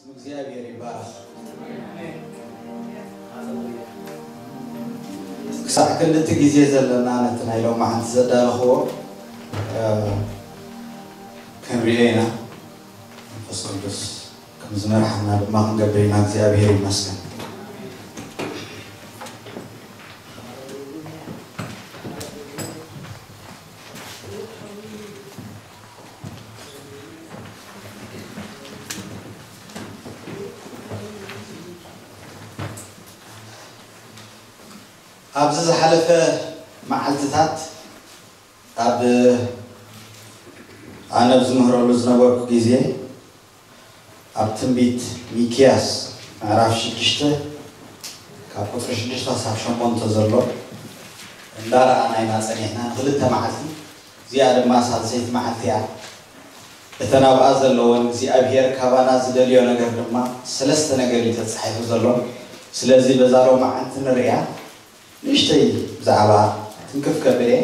እግዚኣብሔር ይባረኽ። ክሳዕ ክንድቲ ግዜ ዘለና ነቲ ናይ ሎማዓንቲ ዘዳለኽዎ ክንሪኦ ኢና። መንፈስ ቅዱስ ከም ዝመርሓና ድማ ክንገብር ኢና። እግዚኣብሔር ይመስገን። ኣብዚ ዝሓለፈ መዓልትታት ኣብ ኣነ ዝምህረሉ ዝነበርኩ ግዜ ኣብ ትንቢት ሚክያስ ምዕራፍ ሽዱሽተ ካብ ቁፅሪ ሽዱሽተ ክሳብ ሸሞንተ ዘሎ እንዳረኣና ኢና ፀኒሕና ንክልተ መዓልቲ። እዚኣ ድማ ሳልሰይቲ መዓልቲ እያ። እተን ኣብኣ ዘለወን እግዚኣብሔር ካባና ዝደልዮ ነገር ድማ ሰለስተ ነገር እዩ ተፃሒፉ ዘሎ። ስለዚ በዛ ሎማዓንቲ ንርእያ ንእሽተይ ብዛዕባ ትንክፍ ከብል እየ።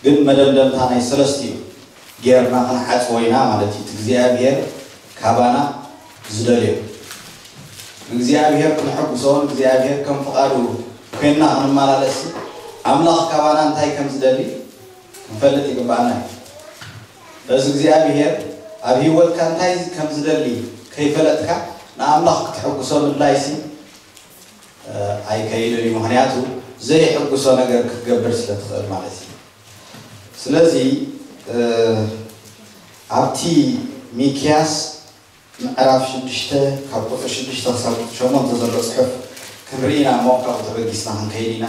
ግን መደምደምታ ናይ ሰለስቲኡ ጌርና ክንሓጽቦ ኢና ማለት እዩ። እቲ እግዚኣብሔር ካባና ዝደልዮ ንእግዚኣብሔር ክንሕጉሶ ንእግዚኣብሔር ከም ፍቓዱ ኮይንና ክንመላለስ ኣምላኽ ካባና እንታይ ከም ዝደሊ ክንፈልጥ ይግባኣና እዩ። በዚ እግዚኣብሔር ኣብ ህይወትካ እንታይ ከም ዝደሊ ከይፈለጥካ ንኣምላኽ ክትሕጉሶ ምድላይሲ ኣይከይድን እዩ። ምክንያቱ ዘይሕጉሶ ነገር ክትገብር ስለ ትኽእል ማለት እዩ። ስለዚ ኣብቲ ሚክያስ ምዕራፍ ሽዱሽተ ካብ ቁፅሪ ሽዱሽተ ክሳብ ቁፅሪ ሸሞንተ ዘሎ ፅሑፍ ክንርኢ ኢና እሞ ካብኡ ተበጊስና ክንከይድ ኢና።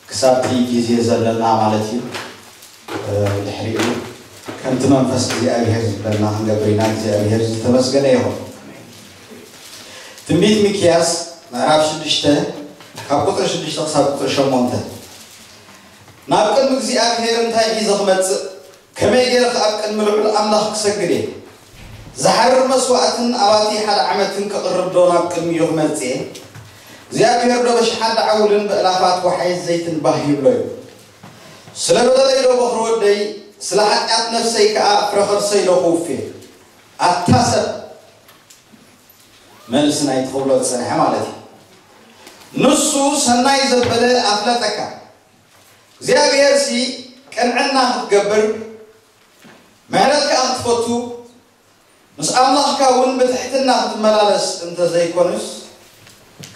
ክሳብቲ ግዜ ዘለና ማለት እዩ። ድሕሪኡ ከምቲ መንፈስ እግዚኣብሔር ዝበልና ክንገብር ኢና። እግዚኣብሔር ዝተመስገነ ይኹን። ትንቢት ሚክያስ ምዕራፍ ሽዱሽተ ካብ ቁፅሪ ሽዱሽተ ክሳብ ቁፅሪ ሸሞንተ ናብ ቅድሚ እግዚኣብሔር እንታይ ሒዘ ክመፅእ ከመይ ገይረ ኣብ ቅድሚ ልዑል ኣምላኽ ክሰግድ እየ? ዝሓርር መስዋእትን ኣባቲ ሓደ ዓመትን ክቕርብ ዶ ናብ ቅድሚኡ ክመጽእ እየ? እግዚኣብሔር ዶ በሽሓት ደዓውልን ብእላፋት ወሓይዝ ዘይትን ባህ ይብሎ እዩ? ስለ በደለይ ዶ በኹሪ ወደይ፣ ስለ ሓጢኣት ነፍሰይ ከኣ ፍረ ከርሰይ ዶ ክውፌ? ኣታ ሰብ መልሲ ናይ ትኽብሎ ዝጸንሐ ማለት እዩ። ንሱ ሰናይ ዘበለ ኣፍለጠካ። እግዚኣብሔር ሲ ቅንዕና ክትገብር ምሕረት ከኣ ክትፈቱ ምስ ኣምላኽካ እውን ብትሕትና ክትመላለስ እንተዘይኮኑስ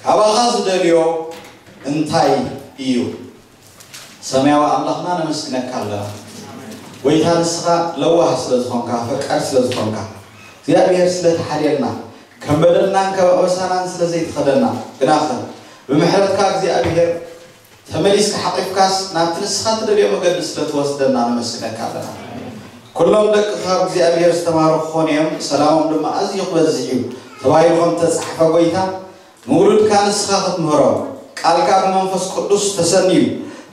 ካባኻ ዝደልዮ እንታይ እዩ? ሰማያዊ ኣምላኽና ነመስግነካ ኣለና። ጎይታ ንስኻ ለዋህ ስለ ዝኾንካ ፈቃር ስለ ዝኾንካ እግዚኣብሔር ስለ ተሓልየልና ከም በደልናን ከም ኣበሳናን ስለ ዘይትኸደና ግናኸ ብምሕረትካ እግዚኣብሔር ተመሊስካ ሓቂፍካስ ናብቲ ንስኻ ትደልዮ መገዲ ስለ ትወስደና ነመስግነካ ኣለና። ኩሎም ደቅኻ ካብ እግዚኣብሔር ዝተማሃሩ ክኾኑ እዮም፣ ሰላሞም ድማ ኣዝዩ ክበዝሕ እዩ ተባሂሉ ከም ተጻሕፈ ጎይታ ንውሉድካ ንስኻ ክትምህሮም ቃልካ ብመንፈስ ቅዱስ ተሰንዩ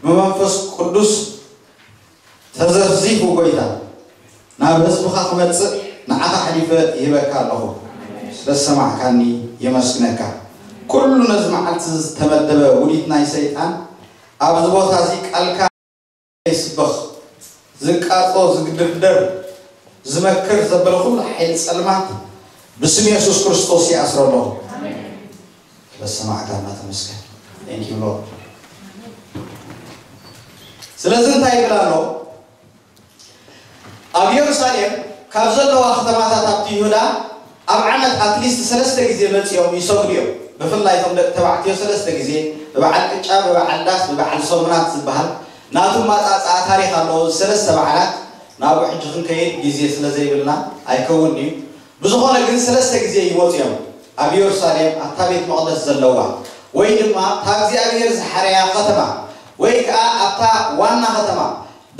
ብመንፈስ ቅዱስ ተዘፍዚፉ ጎይታ ናብ ህዝብኻ ክመጽእ ንዓኻ ኣሕሊፈ ይህበካ ኣለኹ። ስለ ዝሰማዕካኒ የመስግነካ። ኩሉ ነዚ መዓልቲ ዝተመደበ ውዲት ናይ ሰይጣን ኣብዚ ቦታ እዚ ቃልካ ይስበኽ ዝቃጾ ዝግድርደር ዝመክር ዘበለ ኩሉ ሓይሊ ጸልማት ብስም የሱስ ክርስቶስ ይኣስሮ ኣለኹ። ስለዝሰማዕካና ተመስገን። Thank you Lord። ስለዚ እንታይ ይብል ኣሎ? ኣብ የሩሳሌም ካብ ዘለዋ ከተማታት ኣብቲ ይሁዳ ኣብ ዓመት ኣትሊስት ሰለስተ ግዜ መፂኦም ይሰግዱ እዮም። ብፍላይ እቶም ደቂ ተባዕትዮ ሰለስተ ግዜ ብበዓል ቅጫ፣ ብበዓል ዳስ፣ ብበዓል ሰሙናት ዝበሃል ናቱ ማፃፃኣ ታሪክ ኣለዎ። ሰለስተ በዓላት ናብኡ ሕጂ ክንከይድ ግዜ ስለ ዘይብልና ኣይከውን እዩ። ብዝኾነ ግን ሰለስተ ግዜ ይመፁ እዮም ኣብ የሩሳሌም ኣብታ ቤት መቕደስ ዘለዋ ወይ ድማ እታ እግዚኣብሔር ዝሓረያ ከተማ ወይ ከዓ ኣብታ ዋና ከተማ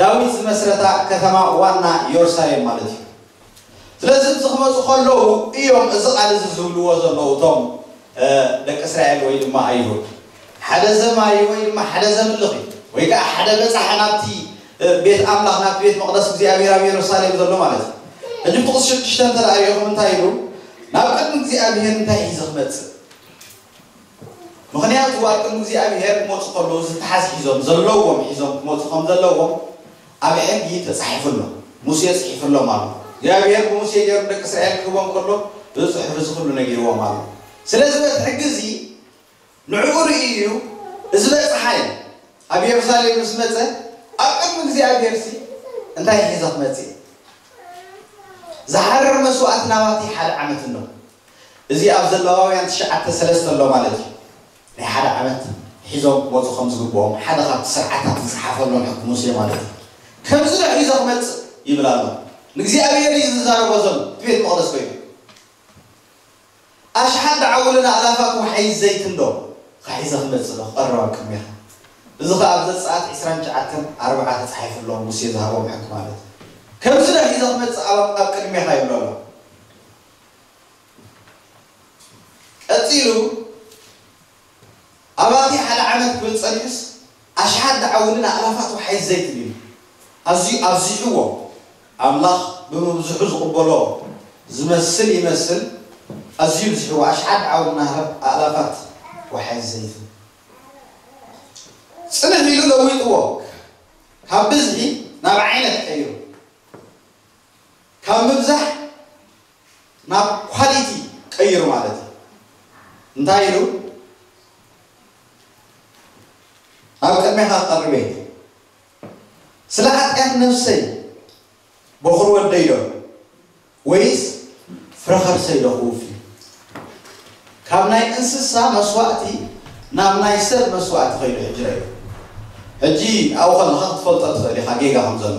ዳዊት ዝመስረታ ከተማ ዋና የሩሳሌም ማለት እዩ። ስለዚ እዚ ክመፁ ከለዉ እዮም እዚ ቃል እዚ ዝብልዎ ዘለዉ እቶም ደቂ እስራኤል ወይ ድማ ኣይሁድ ሓደ ዘማይ ወይ ድማ ሓደ ዘምልኽ ወይ ከዓ ሓደ በፃሒ ናብቲ ቤት ኣምላኽ ናብቲ ቤት መቕደስ እግዚኣብሔር ኣብ የሩሳሌም ዘሎ ማለት እዩ። ሕጂ ጥቕስ ሽዱሽተ እንተ ሪእኹም እንታይ ኢሉ ናብ ቅድሚ እግዚኣብሔር እንታይ እዩ ዝመፅእ? ምክንያቱ ኣብ ቅድሚ እግዚኣብሔር ክመፁ ከለዉ ዝተሓዝ ሒዞም ዘለዎም ሒዞም ክመፁ ከም ዘለዎም ኣብ ሕጊ ተፃሒፉ ኣሎ። ሙሴ ፅሒፍሎም ኣሎ። እግዚኣብሔር ብሙሴ ገይሩ ደቂ እስራኤል ክህቦም ከሎ ብጽሑፍ እዚ ኩሉ ነጊርዎም ኣሎ። ስለዚ በቲ ሕጊ እዚ ንዕኡ ርእዩ እዩ። እዚ በጽሓይ ኣብ ኢየሩሳሌም ምስ መጸ ኣብ ቅድሚ እግዚኣብሔር ሲ እንታይ ሒዘ ክመጽእ? ዝሓርር መስዋእቲ ናባቲ ሓደ ዓመት ኣሎ። እዚ ኣብ ዘለዋውያን ትሽዓተ ሰለስተ ኣሎ ማለት እዩ። ናይ ሓደ ዓመት ሒዞም ክመፁ ከም ዝግብኦም ሓደ ካብቲ ስርዓታት ዝፀሓፈሎም ሕጊ ሙሴ ማለት እዩ። ከምዚ ዶ ሒዞ ክመፅእ ይብል ኣሎ። ንእግዚኣብሔር እዩ ዝዛረቦ ዘሎ እቲ ቤት መቕደስ ኮይኑ። ኣሽሓት ደዓውልን ኣእላፋት ወሓይዝ ዘይትን ዶ ኸሒዘ ክመፅእ ዶ ክቐርብ ኣብ ቅድሜኻ? እዚ ኸዓ ኣብ ዘጸኣት ዕስራን ትሽዓተን ኣርብዓ ተጻሒፉ ኣሎ ሙሴ ዝሃቦም ሕጊ ማለት እዩ። ከምዚ ዶ ሒዘ ክመጽእ ኣብ ኣብ ቅድሜኻ ይብሎ ኣሎ። ቀጺሉ ኣባቲ ሓደ ዓመት ክብል ጸኒሑስ ኣሽሓት ደዓውልን ኣእላፋት ወሓይዝ ዘይትን እዩ ኣዝዩ ኣብዚሕዎ። ኣምላኽ ብምብዝሑ ዝቕበሎ ዝመስል ይመስል ኣዝዩ ብዝሕዎ ኣሽሓት ደዓውልን ኣእላፋት ወሓይዝ ዘይትን ጽንሕ ኢሉ ለዊጥዎ ካብ ብዝሒ ናብ ዓይነት ቀይሩ ካብ ምብዛሕ ናብ ኳሊቲ ቀይሩ ማለት እዩ። እንታይ ኢሉ ናብ ቅድሜኻ ቀርበ ስለ ሓጢኣት ነፍሰይ በኹር ወደይ ዶ ወይስ ፍረ ከርሰይ ዶ ክውፍ እዩ? ካብ ናይ እንስሳ መስዋእቲ ናብ ናይ ሰብ መስዋእቲ ከይዱ ሕጂ ረእዩ። ሕጂ ኣብኡ ከለኻ ክትፈልጦ ትኽእል ኢኻ ጌጋ ከም ዘሎ።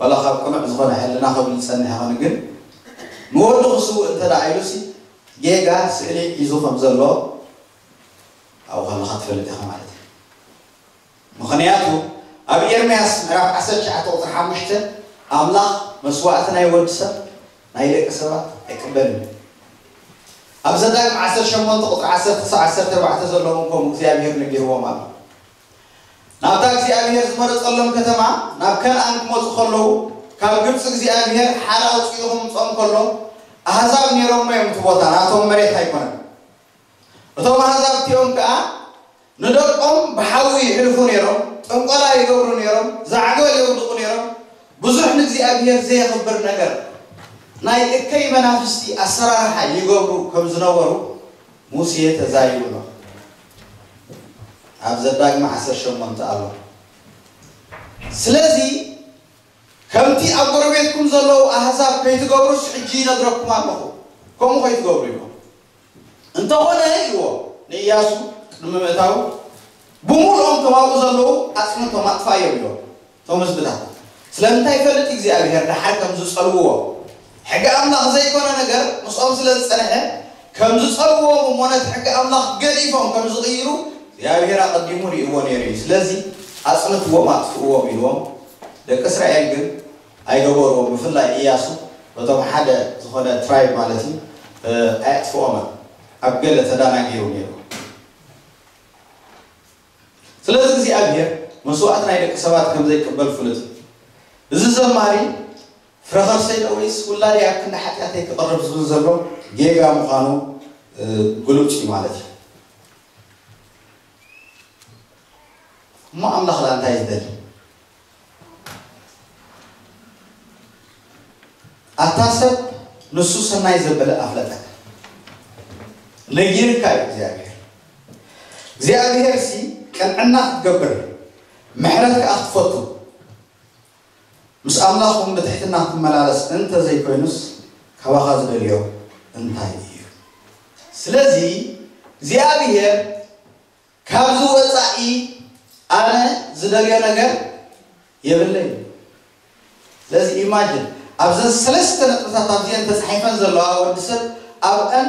ዋላ ካብ ቅኑዕ ዝኾነ ሕልና ክብል ዝጸንሕ ይኾን ግን ንወዱ ክስውእ እንተ ደኣ ኢሉሲ ጌጋ ስእሊ ሒዙ ከም ዘሎ ኣብኡ ከለኻ ትፈልጥ ኢኻ ማለት እዩ። ምኽንያቱ ኣብ ኤርምያስ ምዕራፍ ዓሰርተ ትሽዓተ ቁፅሪ ሓሙሽተ ኣምላኽ መስዋእቲ ናይ ወዲ ሰብ ናይ ደቂ ሰባት ኣይቅበልን እዩ። ኣብ ዘዳግም ዓሰርተ ሸሞንተ ቁፅሪ ዓሰርተ ክሳብ ዓሰርተ ኣርባዕተ ዘለዎም ከምኡ እግዚኣብሔር ነጊርዎም ኣሎ። ናብታ እግዚኣብሔር ዝመረፀሎም ከተማ ናብ ከነኣን ክመፁ ከለዉ ካብ ግብፂ እግዚኣብሔር ሓራ ኣውፅኡ ከምፅኦም ከሎ ኣህዛብ ነይሮሞ እዮም። እቲ ቦታ ናቶም መሬት ኣይኮነን። እቶም ኣህዛብ እቲኦም ከዓ ንደቆም ብሓዊ ይሕልፉ ነይሮም፣ ጥንቆላ ይገብሩ ነይሮም፣ ዛዕጎል የውድቑ ነይሮም። ብዙሕ ንእግዚኣብሔር ዘየኽብር ነገር ናይ እከይ መናፍስቲ ኣሰራርሓ ይገብሩ ከም ዝነበሩ ሙሴ ተዛሪቡ ኣሎ። ኣብ ዘዳግም ዓሰርተ ሸሞንተ ኣሎ። ስለዚ ከምቲ ኣብ ጎረቤትኩም ዘለዉ ኣህዛብ ከይትገብሩስ ሕጂ ይነግረኩም ኣለኹ፣ ከምኡ ከይትገብሩ ኢኹም። እንተኾነ ኢልዎ ንኢያሱ ቅድሚ ምእታው ብምሉኦም እቶም ኣብኡ ዘለዉ ኣጽንቶም ኣጥፋዮም ኢልዎ። እቶም ህዝብታት ስለምንታይ ይፈልጥ እግዚኣብሔር ደሓር ከም ዝጸልውዎ ሕጊ ኣምላኽ ዘይኮነ ነገር ምስኦም ስለ ዝጸንሐ ከም ዝጸልውዎም እሞ ነቲ ሕጊ ኣምላኽ ገዲፎም ከም ዝቕይሩ እግዚኣብሔር ኣቐዲሙ ርእይዎ ነይሩ እዩ። ስለዚ ኣጽንትዎም ኣጥፍእዎም ኢልዎም ደቂ እስራኤል ግን ኣይገበርዎ። ብፍላይ ኢያሱ በቶም ሓደ ዝኾነ ትራይብ ማለት እዩ ኣየጥፍኦምን ኣብ ገለ ተዳናጊሩ ነይሩ። ስለዚ እግዚኣብሔር መስዋእቲ ናይ ደቂ ሰባት ከም ዘይቅበል ፍሉጥ እዩ። እዚ ዘማሪ ፍረ ከርሰይ ዶ ወይስ ውላደይ ኣብ ክንዲ ሓጢኣተይ ክቐርብ ዝብል ዘሎ ጌጋ ምዃኑ ግሉፅ እዩ ማለት እዩ። እሞ ኣምላኽ ላ እንታይ ዝደሊ? ኣታ ሰብ ንሱ ሰናይ ዘበለ ኣፍለጠካ ነጊርካ እዩ እግዚኣብሔር። እግዚኣብሔር ሲ ቅንዕና ክትገብር ምሕረት ከዓ ክትፈቱ ምስ ኣምላኽኩም ብትሕትና ክትመላለስ እንተ ዘይኮይኑስ ካባኻ ዝደልዮ እንታይ እዩ? ስለዚ እግዚኣብሔር ካብዚ ወፃኢ ኣነ ዝደልዮ ነገር የብለይ። ስለዚ ኢማጅን ኣብዘን ሰለስተ ነጥብታት ኣብዚአን ተፃሒፈን ዘለዋ ወዲ ሰብ ኣብአን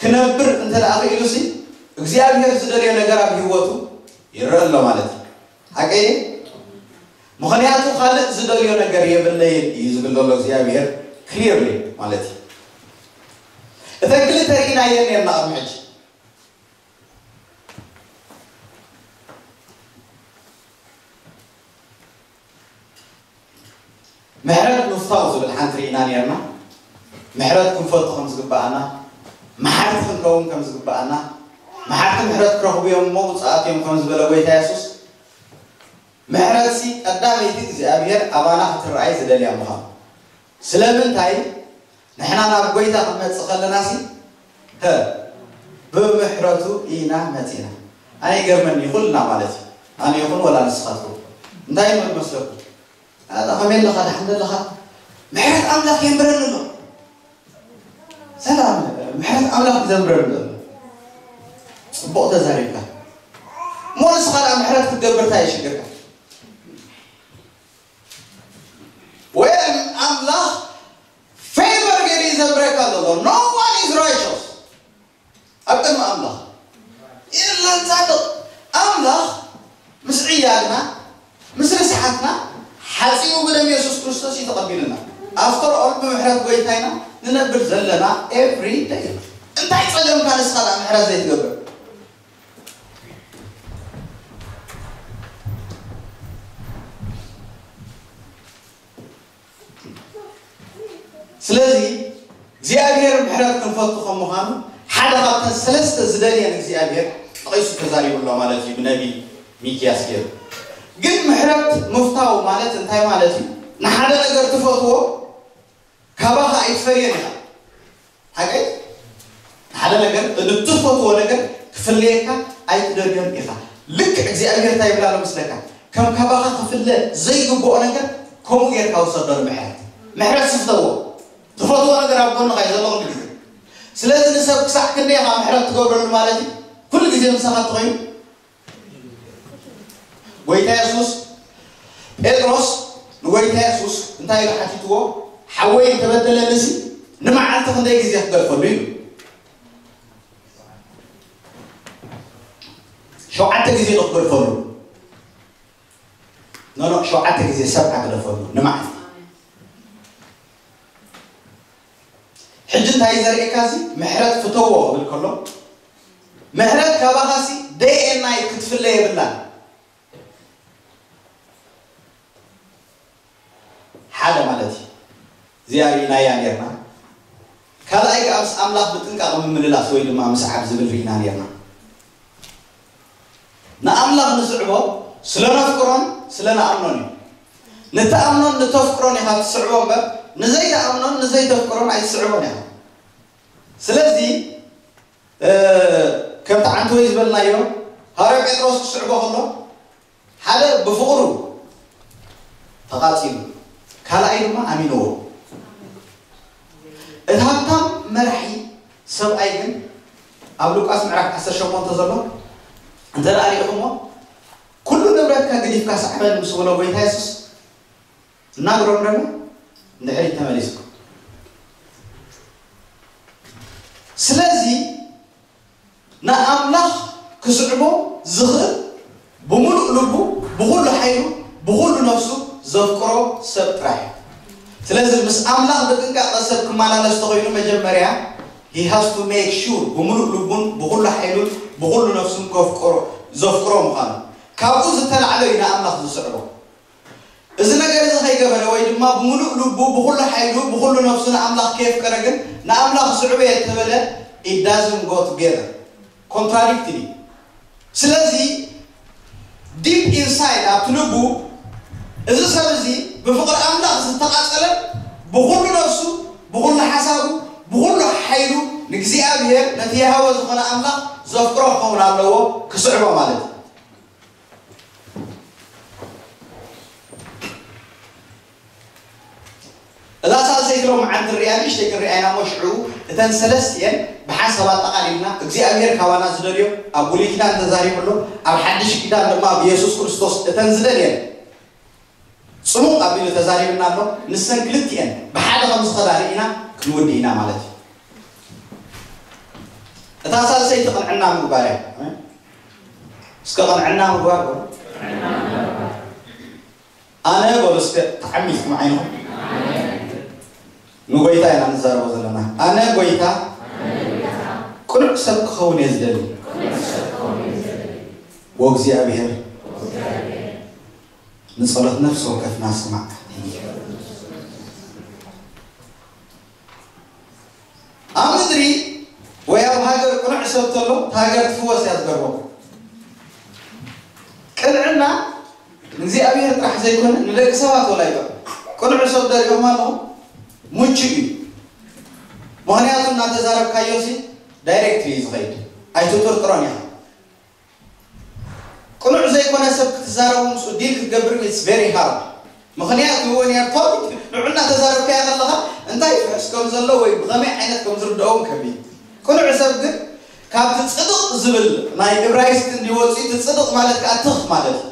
ክነብር እንተ ደኣ ክኢሉ ሲ እግዚኣብሔር ዝደልዮ ነገር ኣብ ህይወቱ ይረአ ኣሎ ማለት እዩ። ሓቀይ ምኽንያቱ ካልእ ዝደልዮ ነገር የብለይን እዩ ዝብል ዘሎ እግዚኣብሔር ክሊርሊ ማለት እዩ። እተን ክልተ ርኢናየን ነርና ኣብ ምሕጅ ምሕረት ምፍታው ዝብል ሓንቲ ርኢና ነርና። ምሕረት ክንፈቱ ከም ዝግባኣና፣ መሓርቲ ክንከውን ከም ዝግባኣና፣ መሓርቲ ምሕረት ክረኽቡ እዮም እሞ ብፁዓት እዮም ከም ዝበለ ጎይታ የሱስ፣ ምሕረትሲ ቀዳመይቲ እግዚኣብሔር ኣባና ክትረኣይ ዝደልያ ምዃኑ። ስለምንታይ? ንሕና ናብ ጎይታ ክንመጽእ ከለና ሲ ሀ ብምሕረቱ ኢና መጺና። ኣነ ይገርመኒ ኩልና ማለት እዩ። ኣነ ይኹን ወላ ንስኻትኩም እንታይ ይመስለኩም? ኣታ ከመይ ኣለኻ? ደሓን ኣለኻ? ምሕረት ኣምላኽ የንብረኒ ኣሎ። ሰላም፣ ምሕረት ኣምላኽ ዘንብረኒ ዘሎ። ጽቡቕ ተዛሪብካ። እሞ ንስኻ ደኣ ምሕረት ክትገብር እንታይ የሽግርካ? ወይ ኣምላኽ ፌቨር ገይሩ ይዘምረካ ዘሎ። No one is righteous ኣብ ቅድሚ ኣምላኽ የለን ጻድቕ። ኣምላኽ ምስ ዕያልና ምስ ርስሓትና ሓጺቡ ብደም የሱስ ክርስቶስ እዩ ተቐቢልና። ኣፍተር ኦል ብምሕረት ጎይታ ኢና ንነብር ዘለና ኤቭሪ ደይ። እንታይ ጸገምካ ንስኻ ደኣ ምሕረት ዘይትገብር? ስለዚ እግዚኣብሔር ምሕረት ክንፈቱ ከም ምዃኑ ሓደ ካብተን ሰለስተ ዝደልየን እግዚኣብሔር ጠቒሱ ተዛሪቡ ኣሎ ማለት እዩ ብነቢ ሚክያስ ገይሩ። ግን ምሕረት ምፍታው ማለት እንታይ ማለት እዩ? ንሓደ ነገር ትፈትዎ ካባኻ ኣይትፈልዮን ኢኻ። ሓቀይ ንሓደ ነገር እትፈትዎ ነገር ክፍለየካ ኣይትደልዮን ኢኻ። ልክዕ እግዚኣብሔር እንታይ ይብላ ኣሎ መስለካ? ከም ካባኻ ክፍለ ዘይግብኦ ነገር ከምኡ ጌርካ ውሰዶ። ምሕረት ምሕረት ስፍተዎ። ትፈትዎ ነገር ኣብ ጎንኻ እዩ ዘሎ ኩሉ ግዜ። ስለዚ ንሰብ ክሳዕ ክንደይ ኢኻ ምሕረት ትገብረሉ ማለት እዩ? ኩሉ ግዜ ምሳኻ ተኾይኑ ጎይታ የሱስ ጴጥሮስ ንጎይታ የሱስ እንታይ ኢሉ ሓቲትዎ? ሓወይ እንተበደለንሲ ንመዓልቲ ክንደይ ግዜ ክገድፈሉ ኢሉ። ሸውዓተ ግዜ ዶ ክገድፈሉ? ኖኖ ሸውዓተ ግዜ ሰብዓ ግደፈሉ ንመዓልቲ። ሕጂ እንታይ ዘርእየካ እዚ ምሕረት ፍተዎ ክብል ከሎ ምሕረት ካባኻሲ ደይ ኤን ናይት ክትፍለ የብላን። ሓደ ማለት እዩ። እዚኣ ርኢናያ ኔርና። ካልኣይ ከኣ ምስ ኣምላኽ ብጥንቃቕ ምምልላስ ወይ ድማ ምስዓብ ዝብል ርኢና ኔርና። ንኣምላኽ ንስዕቦ ስለ ነፍቅሮን ስለ ንኣምኖን እዩ። ንትኣምኖን ንተፍቅሮን ኢኻ ትስዕቦ እምበር ንዘይትኣምኖን ንዘይተፍቅሮን ኣይትስዕቦን ኢኻ። ስለዚ ከምቲ ዓንተወይ ዝበልናዮ ሃዋርያ ጴጥሮስ ክስዕቦ ከሎ ሓደ ብፍቕሩ ተቓጺሉ ካልኣይ ድማ ኣሚንዎ። እቲ ሃብታም መራሒ ሰብኣይ ግን ኣብ ሉቃስ ምዕራፍ ዓሰርተ ሸሞንተ ዘሎ እንተ ደኣ ሪኢኹሞ ኩሉ ንብረትካ ገዲፍካ ስዓበኒ ምስ በሎ ጎይታ የሱስ እናጉረምረመ ንድሕሪት ተመሊሱ። ስለዚ ንኣምላኽ ክስዕቦ ዝኽእል ብምሉእ ልቡ ብኹሉ ሓይሉ ብኹሉ ነፍሱ ዘፍቅሮ ሰብ ጥራሕ እዩ። ስለዚ ምስ ኣምላኽ ብጥንቃቐ ሰብ ክመላለስ ተኾይኑ መጀመርያ he has to make sure ብምሉእ ልቡን ብኹሉ ሓይሉን ብኹሉ ነፍሱን ከፍቅሮ ዘፍቅሮ ምዃኑ ካብኡ ዝተላዕለ እዩ ንኣምላኽ ዝስዕቦ። እዚ ነገር እዚ ከይገበረ ወይ ድማ ብምሉእ ልቡ ብኹሉ ሓይሉ ብኹሉ ነፍሱ ንኣምላኽ ከየፍቀረ ግን ንኣምላኽ ዝዕበየ ተበለ it doesn't go together contradicted እዩ። ስለዚ deep inside ኣብቲ ልቡ እዚ ሰብ እዚ ብፍቕሪ ኣምላኽ ዝተቓጸለ ብኹሉ ነፍሱ ብኹሉ ሓሳቡ ብኹሉ ሓይሉ ንእግዚኣብሔር ነቲ የሃወ ዝኾነ ኣምላኽ ዘፍቅሮ ክኸውን ኣለዎ ክስዕቦ ማለት እዩ። እዛ ሳልሰይቲ ሎምዓንቲ ንሪኣ ንእሽተይ ክንሪኣ ኢና እሞ ሽዑ እተን ሰለስቲኤን ብሓንሳብ ኣጠቓሊልና እግዚኣብሔር ካባና ዝደልዮ ኣብ ብሉይ ኪዳን ተዛሪቡ ኣሎ ኣብ ሓድሽ ኪዳን ድማ ብየሱስ ክርስቶስ እተን ዝደልየን ጽሙቕ ኣቢሉ ተዛሪብና ኣሎ። ንሰን ክልቲኤን ብሓደ ከም ዝኸዳ ርኢና ክንውዲ ኢና ማለት እዩ። እታ ሳልሰይቲ ቅንዕና ምግባር እያ። እስከ ቅንዕና ምግባር በሉ። ኣነ በሉ እስከ ተዓሚትኩም ዓይንኹም ንጎይታ ኢና ንዛረቦ ዘለና። ኣነ ጎይታ ቅኑዕ ሰብ ክኸውን እየ ዝደሊ። ወእግዚኣብሔር ንጸሎት ነፍሲ ወከፍና ስማዕ። ኣብ ምድሪ ወይ ኣብ ሃገር ቅኑዕ ሰብ ተሎ እታ ሃገር ትፍወስ እያ ዝገርመኩም። ቅንዕና ንእግዚኣብሔር ጥራሕ ዘይኮነ ንደቂ ሰባት ወላ ይጠቕም። ቅኑዕ ሰብ ደሪኦም ኣለኹም ምቹ እዩ። ምኽንያቱ እናተዛረብካዮ ሲ ዳይሬክት እዩ ዝኸይድ። ኣይትጥርጥሮን ኢኻ። ቅኑዕ ዘይኮነ ሰብ ክትዛረቡ ምስኡ ዲል ክትገብር it's very hard። ምኽንያቱ when you are talking ንዑ እናተዛረብካዮ ከለኻ እንታይ ፍሕስ ከም ዘሎ ወይ ብኸመይ ዓይነት ከም ዝርድኦም ከቢድ። ቅኑዕ ሰብ ግን ካብቲ ጽድቕ ዝብል ናይ እብራይስጥ እንዲወፅኡ እቲ ጽድቕ ማለት ከዓ ትኽ ማለት እዩ።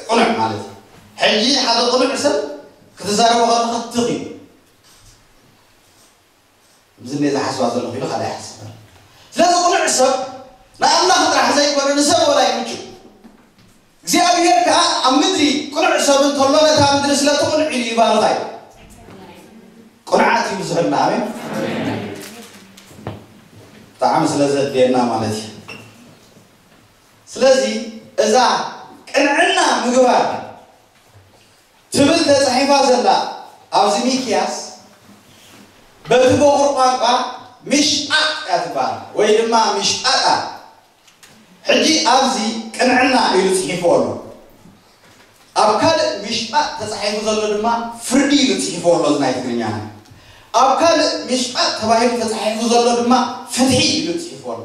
ቅኑዕ ማለት እዩ። ሕጂ ሓደ ቅኑዕ ሰብ ክትዛረቦ ከለኻ ትኽ እዩ። ምዝኔ ዝሓስባ ዘለኹ ኢሉ ካልእ ይሓስብ። ስለዚ ቅኑዕ ሰብ ንኣምላኽ ጥራሕ ዘይኮነ ንሰብ ወላ ይምቹ። እግዚኣብሔር ከኣ ኣብ ምድሪ ቅኑዕ ሰብ እንተሎ ነታ ምድሪ ስለ ትቕንዕ ኢሉ ይባርኻ እዩ። ቅኑዓት ይብዝሑልና። ኣሜን። ጣዕሚ ስለ ዘድልየና ማለት እዩ። ስለዚ እዛ ቅንዕና ምግባር ትብል ተጻሒፋ ዘላ ኣብዚ ሚክያስ በቲ በኹር ቋንቋ ምሽጣጥ እያ ትበሃል ወይ ድማ ምሽጣጣ። ሕጂ ኣብዚ ቅንዕና ኢሉ ጽሒፍዎ ኣሎ። ኣብ ካልእ ምሽጣጥ ተጻሒፉ ዘሎ ድማ ፍርዲ ኢሉ ጽሒፍዎ ኣሎ። እዚ ናይ ትግርኛ ኣብ ካልእ ምሽጣጥ ተባሂሉ ተጻሒፉ ዘሎ ድማ ፍትሒ ኢሉ ጽሒፍዎ ኣሎ።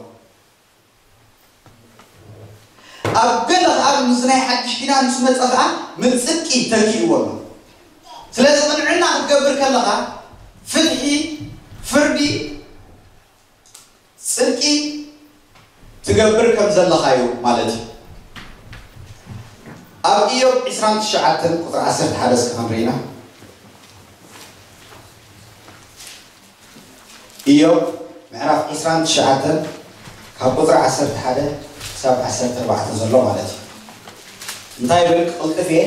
ኣብ ገለ ከዓ ምስ ናይ ሓድሽ ኪዳን ምስ መፀ ከዓ ምፅድቂ ተኪእዎ ኣሎ። ስለዚ ቅንዕና ክትገብር ከለኻ ፍትሒ፣ ፍርዲ፣ ፅድቂ ትገብር ከም ዘለኻ እዩ ማለት እዩ። ኣብ ኢዮብ ዕስራን ትሽዓተን ቁፅሪ ዓሰርተ ሓደ እስከ ክንርኢና። ኢዮብ ምዕራፍ ዕስራን ትሽዓተን ካብ ቁፅሪ ዓሰርተ ሓደ ክሳብ ዓሰርተ ኣርባዕተ ዘሎ ማለት እዩ። እንታይ ይብል? ቅልጥፍ እየ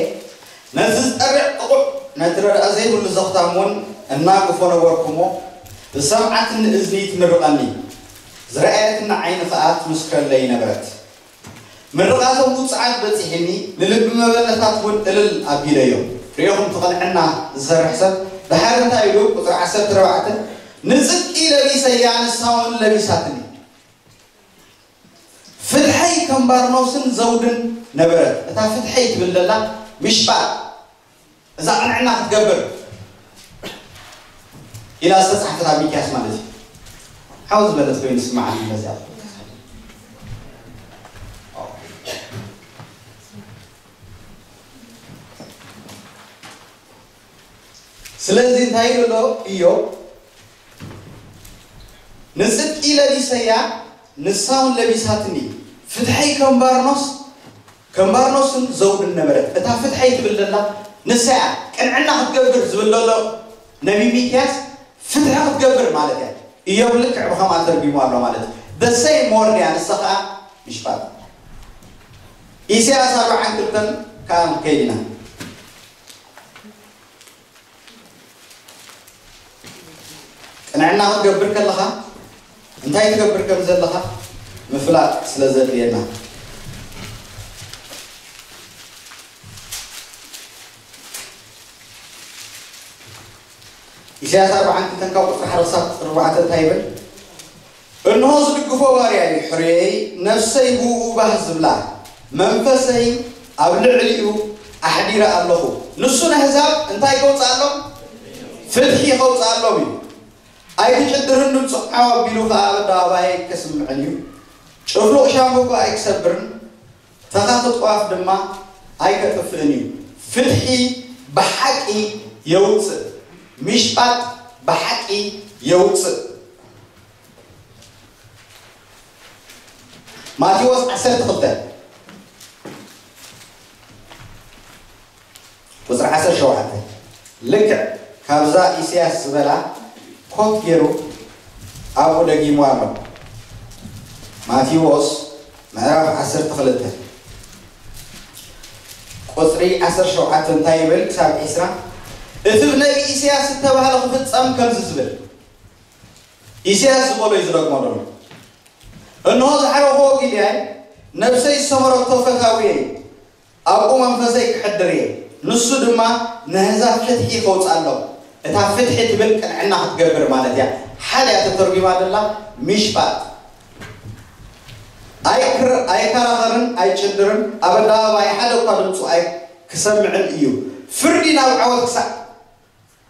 ነቲ ዝጠርዕ ጥቑዕ፣ ነቲ ረድኣ ዘይብሉ ዘኽታም እውን እናግፎ ነበርኩሞ፣ ዝሰምዓትኒ እዝኒ ትምርቐኒ፣ ዝረኣየትኒ ዓይኒ ኸኣ ትምስክረለይ ነበረት። ምርቓቶም ውጹዓት በጺሕኒ፣ ንልቢ መበለታት እውን እልል ኣቢለዮ። ርኢኹም፣ እቲ ቅንዕና ዝሰርሕ ሰብ ድሓር እንታይ ኢሉ? ቁጽሪ ዓሰርተ ኣርባዕተ፣ ንጽድቂ ለቢሰያ፣ ንሳ እውን ለቢሳትኒ። ፍትሐይ ከም ባርኖስን ዘውድን ነበረት። እታ ፍትሐይ ትብል ዘላ ምሽጳጥ፣ እዛ ቅንዕና ክትገብር ኢላ ዝተጻሕፈት ኣብ ሚክያስ ማለት እዩ። ሓው ዝበለት ኮይኑ ስምዓኒ በዚኣ። ስለዚ እንታይ ኢሉ ኣሎ ኢዮብ? ንጽድቂ ለቢሰያ፣ ንሳ እውን ለቢሳትኒ። ፍትሐይ ከም ባርኖስ፣ ከም ባርኖስን ዘውድን ነበረት። እታ ፍትሐይ ትብል ዘላ ንሳ እያ። ቅንዕና ክትገብር ዝብል ዘሎ ነቢ ሚክያስ ፍትሒ ክትገብር ማለት እያ። ኢዮብ ልክዕ ብኸምኣ ተርጒሙ ኣሎ ማለት እዩ። The same word እያ፣ ንሳ ኸዓ ምሽጳጥ። ኢሳያስ ኣርባዓን ክልተን ከዓ ከይድና። ቅንዕና ክትገብር ከለኻ እንታይ ትገብር ከም ዘለኻ ምፍላጥ ስለ ዘድልየና። ኢሳያስ ኣርባዓን ክልተን ካብ ቁጽሪ ሓደ ክሳብ ቁጽሪ ኣርባዕተ እንታይ ይብል? እንሆ ዝድግፎ ባርያይ፣ ሕሩየይ፣ ነፍሰይ ብኡ ባህ ዝብላ፣ መንፈሰይ ኣብ ልዕሊኡ ኣሕዲረ ኣለኹ። ንሱ ነህዛብ እንታይ ከውፅኣሎም? ፍትሒ ከውፅኣሎም እዩ። ኣይክጭድርን፣ ድምፁ ዓው ኣቢሉ ኸዓ ኣብ ኣደባባይ ኣይከስምዕን እዩ። ጭፍሉቕ ሻምብቆ ኣይክሰብርን፣ ተኻኺ ጥዋፍ ድማ ኣይከጥፍእን እዩ። ፍትሒ ብሓቂ የውፅእ፣ ምሽጳጥ ብሓቂ የውፅእ። ማቴዎስ ዓሰርተ ክልተ ቁፅሪ ዓሰርተ ሸውዓተ፣ ልክዕ ካብዛ ኢሳያስ ዝበላ ኮት ገይሩ ኣብኡ ደጊሙ ኣሎ። ማቴዎስ ምዕራፍ ዓሰርተ ክልተ ቁፅሪ ዓሰርተ ሸውዓተ እንታይ ይብል ክሳብ ዒስራ? እቲ ብነቢ ኢሳያስ ዝተባህለ ክፍጸም ከምዚ ዝብል፣ ኢሳያስ ዝበሎ እዩ ዝደግሞ ዘሎ። እንሆ ዝሓረኽዎ ጊልያይ፣ ነብሰይ ዝሰመረቶ ፈታውየይ፣ ኣብኡ መንፈሰይ ክሕድር እየ። ንሱ ድማ ነህዛብ ፍትሒ ከውፅኣሎም። እታ ፍትሒ ትብል ቅንዕና ክትገብር ማለት እያ። ሓደ እያ ተተርጒማ ዘላ ምሽጳጥ። ኣይክር-፣ ኣይከራኸርን፣ ኣይጭድርን፣ ኣብ ኣደባባይ ሓደ እኳ ድምፁ ኣይክሰምዕን እዩ። ፍርዲ ናብ ዓወት ክሳዕ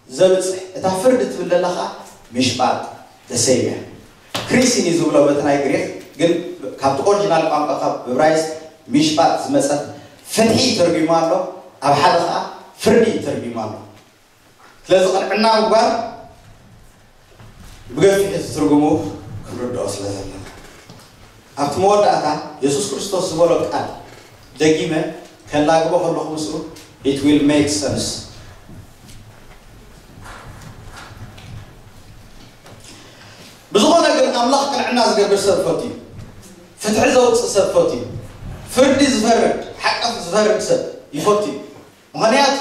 ዘብጽሕ። እታ ፍርዲ ትብል ዘላ ኸዓ ምሽጳጥ። the same እያ። ክሪሲን እዩ ዝብሎ በቲ ናይ ግሪክ፣ ግን ካብቲ ኦሪጂናል ቋንቋ ካብ ዕብራይስጥ ሚሽፓት ዝመጸት ፍትሒ ተርጉሙ ኣሎ። ኣብ ሓደ ኸዓ ፍርዲ ተርጉሙ ኣሎ። ስለዚ ቅንዕና ምግባር ብገፊሕ እዚ ትርጉሙ ክንርድኦ ስለ ዘለና ኣብቲ መወዳእታ የሱስ ክርስቶስ ዝበሎ ቃል ደጊመ ከላግቦ ከለኹ ምስኡ it will make sense። ብዝኾነ ግን ኣምላኽ ቅንዕና ዝገብር ሰብ ፈትዩ፣ ፍትሒ ዘውፅእ ሰብ ፈትዩ፣ ፍርዲ ዝፈርድ ሓቂ ዝፈርድ ሰብ ይፈትዩ። ምኽንያቱ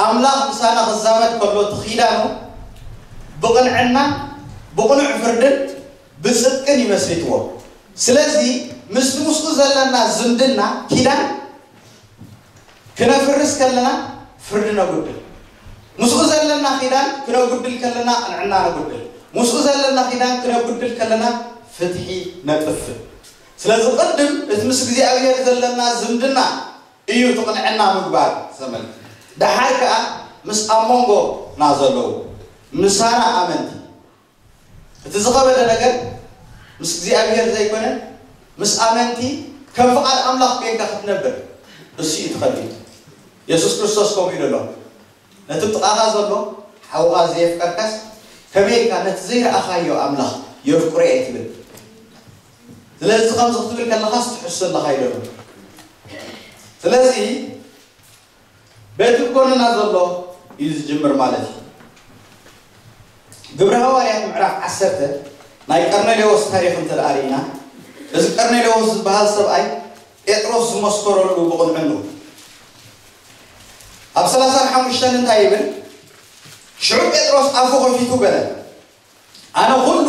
ኣምላኽ ምሳና ክዛመድ ከሎ እቲ ኪዳኑ ብቕንዕና ብቕኑዕ ፍርድን ብፅድቅን እዩ መስሪትዎ። ስለዚ ምስቲ ምስኡ ዘለና ዝምድና ኪዳን ክነፍርስ ከለና ፍርዲ ነጉድል፣ ምስኡ ዘለና ኪዳን ክነጉድል ከለና ቅንዕና ነጉድል፣ ምስኡ ዘለና ኪዳን ክነጉድል ከለና ፍትሒ ነጥፍእ። ስለዚ ቅድም እቲ ምስ እግዚኣብሔር ዘለና ዝምድና እዩ እቲ ቅንዕና ምግባር ዘመልክት። ደሓር ከኣ ምስ ኣብ መንጎና ዘለዉ ምሳና ኣመንቲ እቲ ዝኸበደ ነገር ምስ እግዚኣብሔር ዘይኮነ ምስ ኣመንቲ ከም ፍቓድ ኣምላኽ ኮይንካ ክትነብር እሱ እዩ ትኸቢድ። የሱስ ክርስቶስ ከምኡ ኢሉ ኣሎ፣ ነቲ ጥቓኻ ዘሎ ሓውኻ ዘየፍቀርካስ ከመይ ኢልካ ነቲ ዘይረኣኻዮ ኣምላኽ የፍቅሮ እየ ትብል? ስለዚ ከምዚ ክትብል ከለኻስ ትሕሱ ኣለኻ ኢሉ ኣሎ። ስለዚ በቲ ጎንና ዘሎ እዩ ዝጅምር ማለት እዩ። ግብረ ሃዋርያት ምዕራፍ ዓሰርተ ናይ ቀርኔሌዎስ ታሪኽ እንተ ደኣ ርኢና፣ እዚ ቀርኔሌዎስ ዝበሃል ሰብኣይ ጴጥሮስ ዝመስከረሉ ብቕንዕኑ ኣብ ሰላሳን ሓሙሽተን እንታይ ይብል? ሽዑ ጴጥሮስ ኣፉ ከፊቱ በለ፣ ኣነ ኩሉ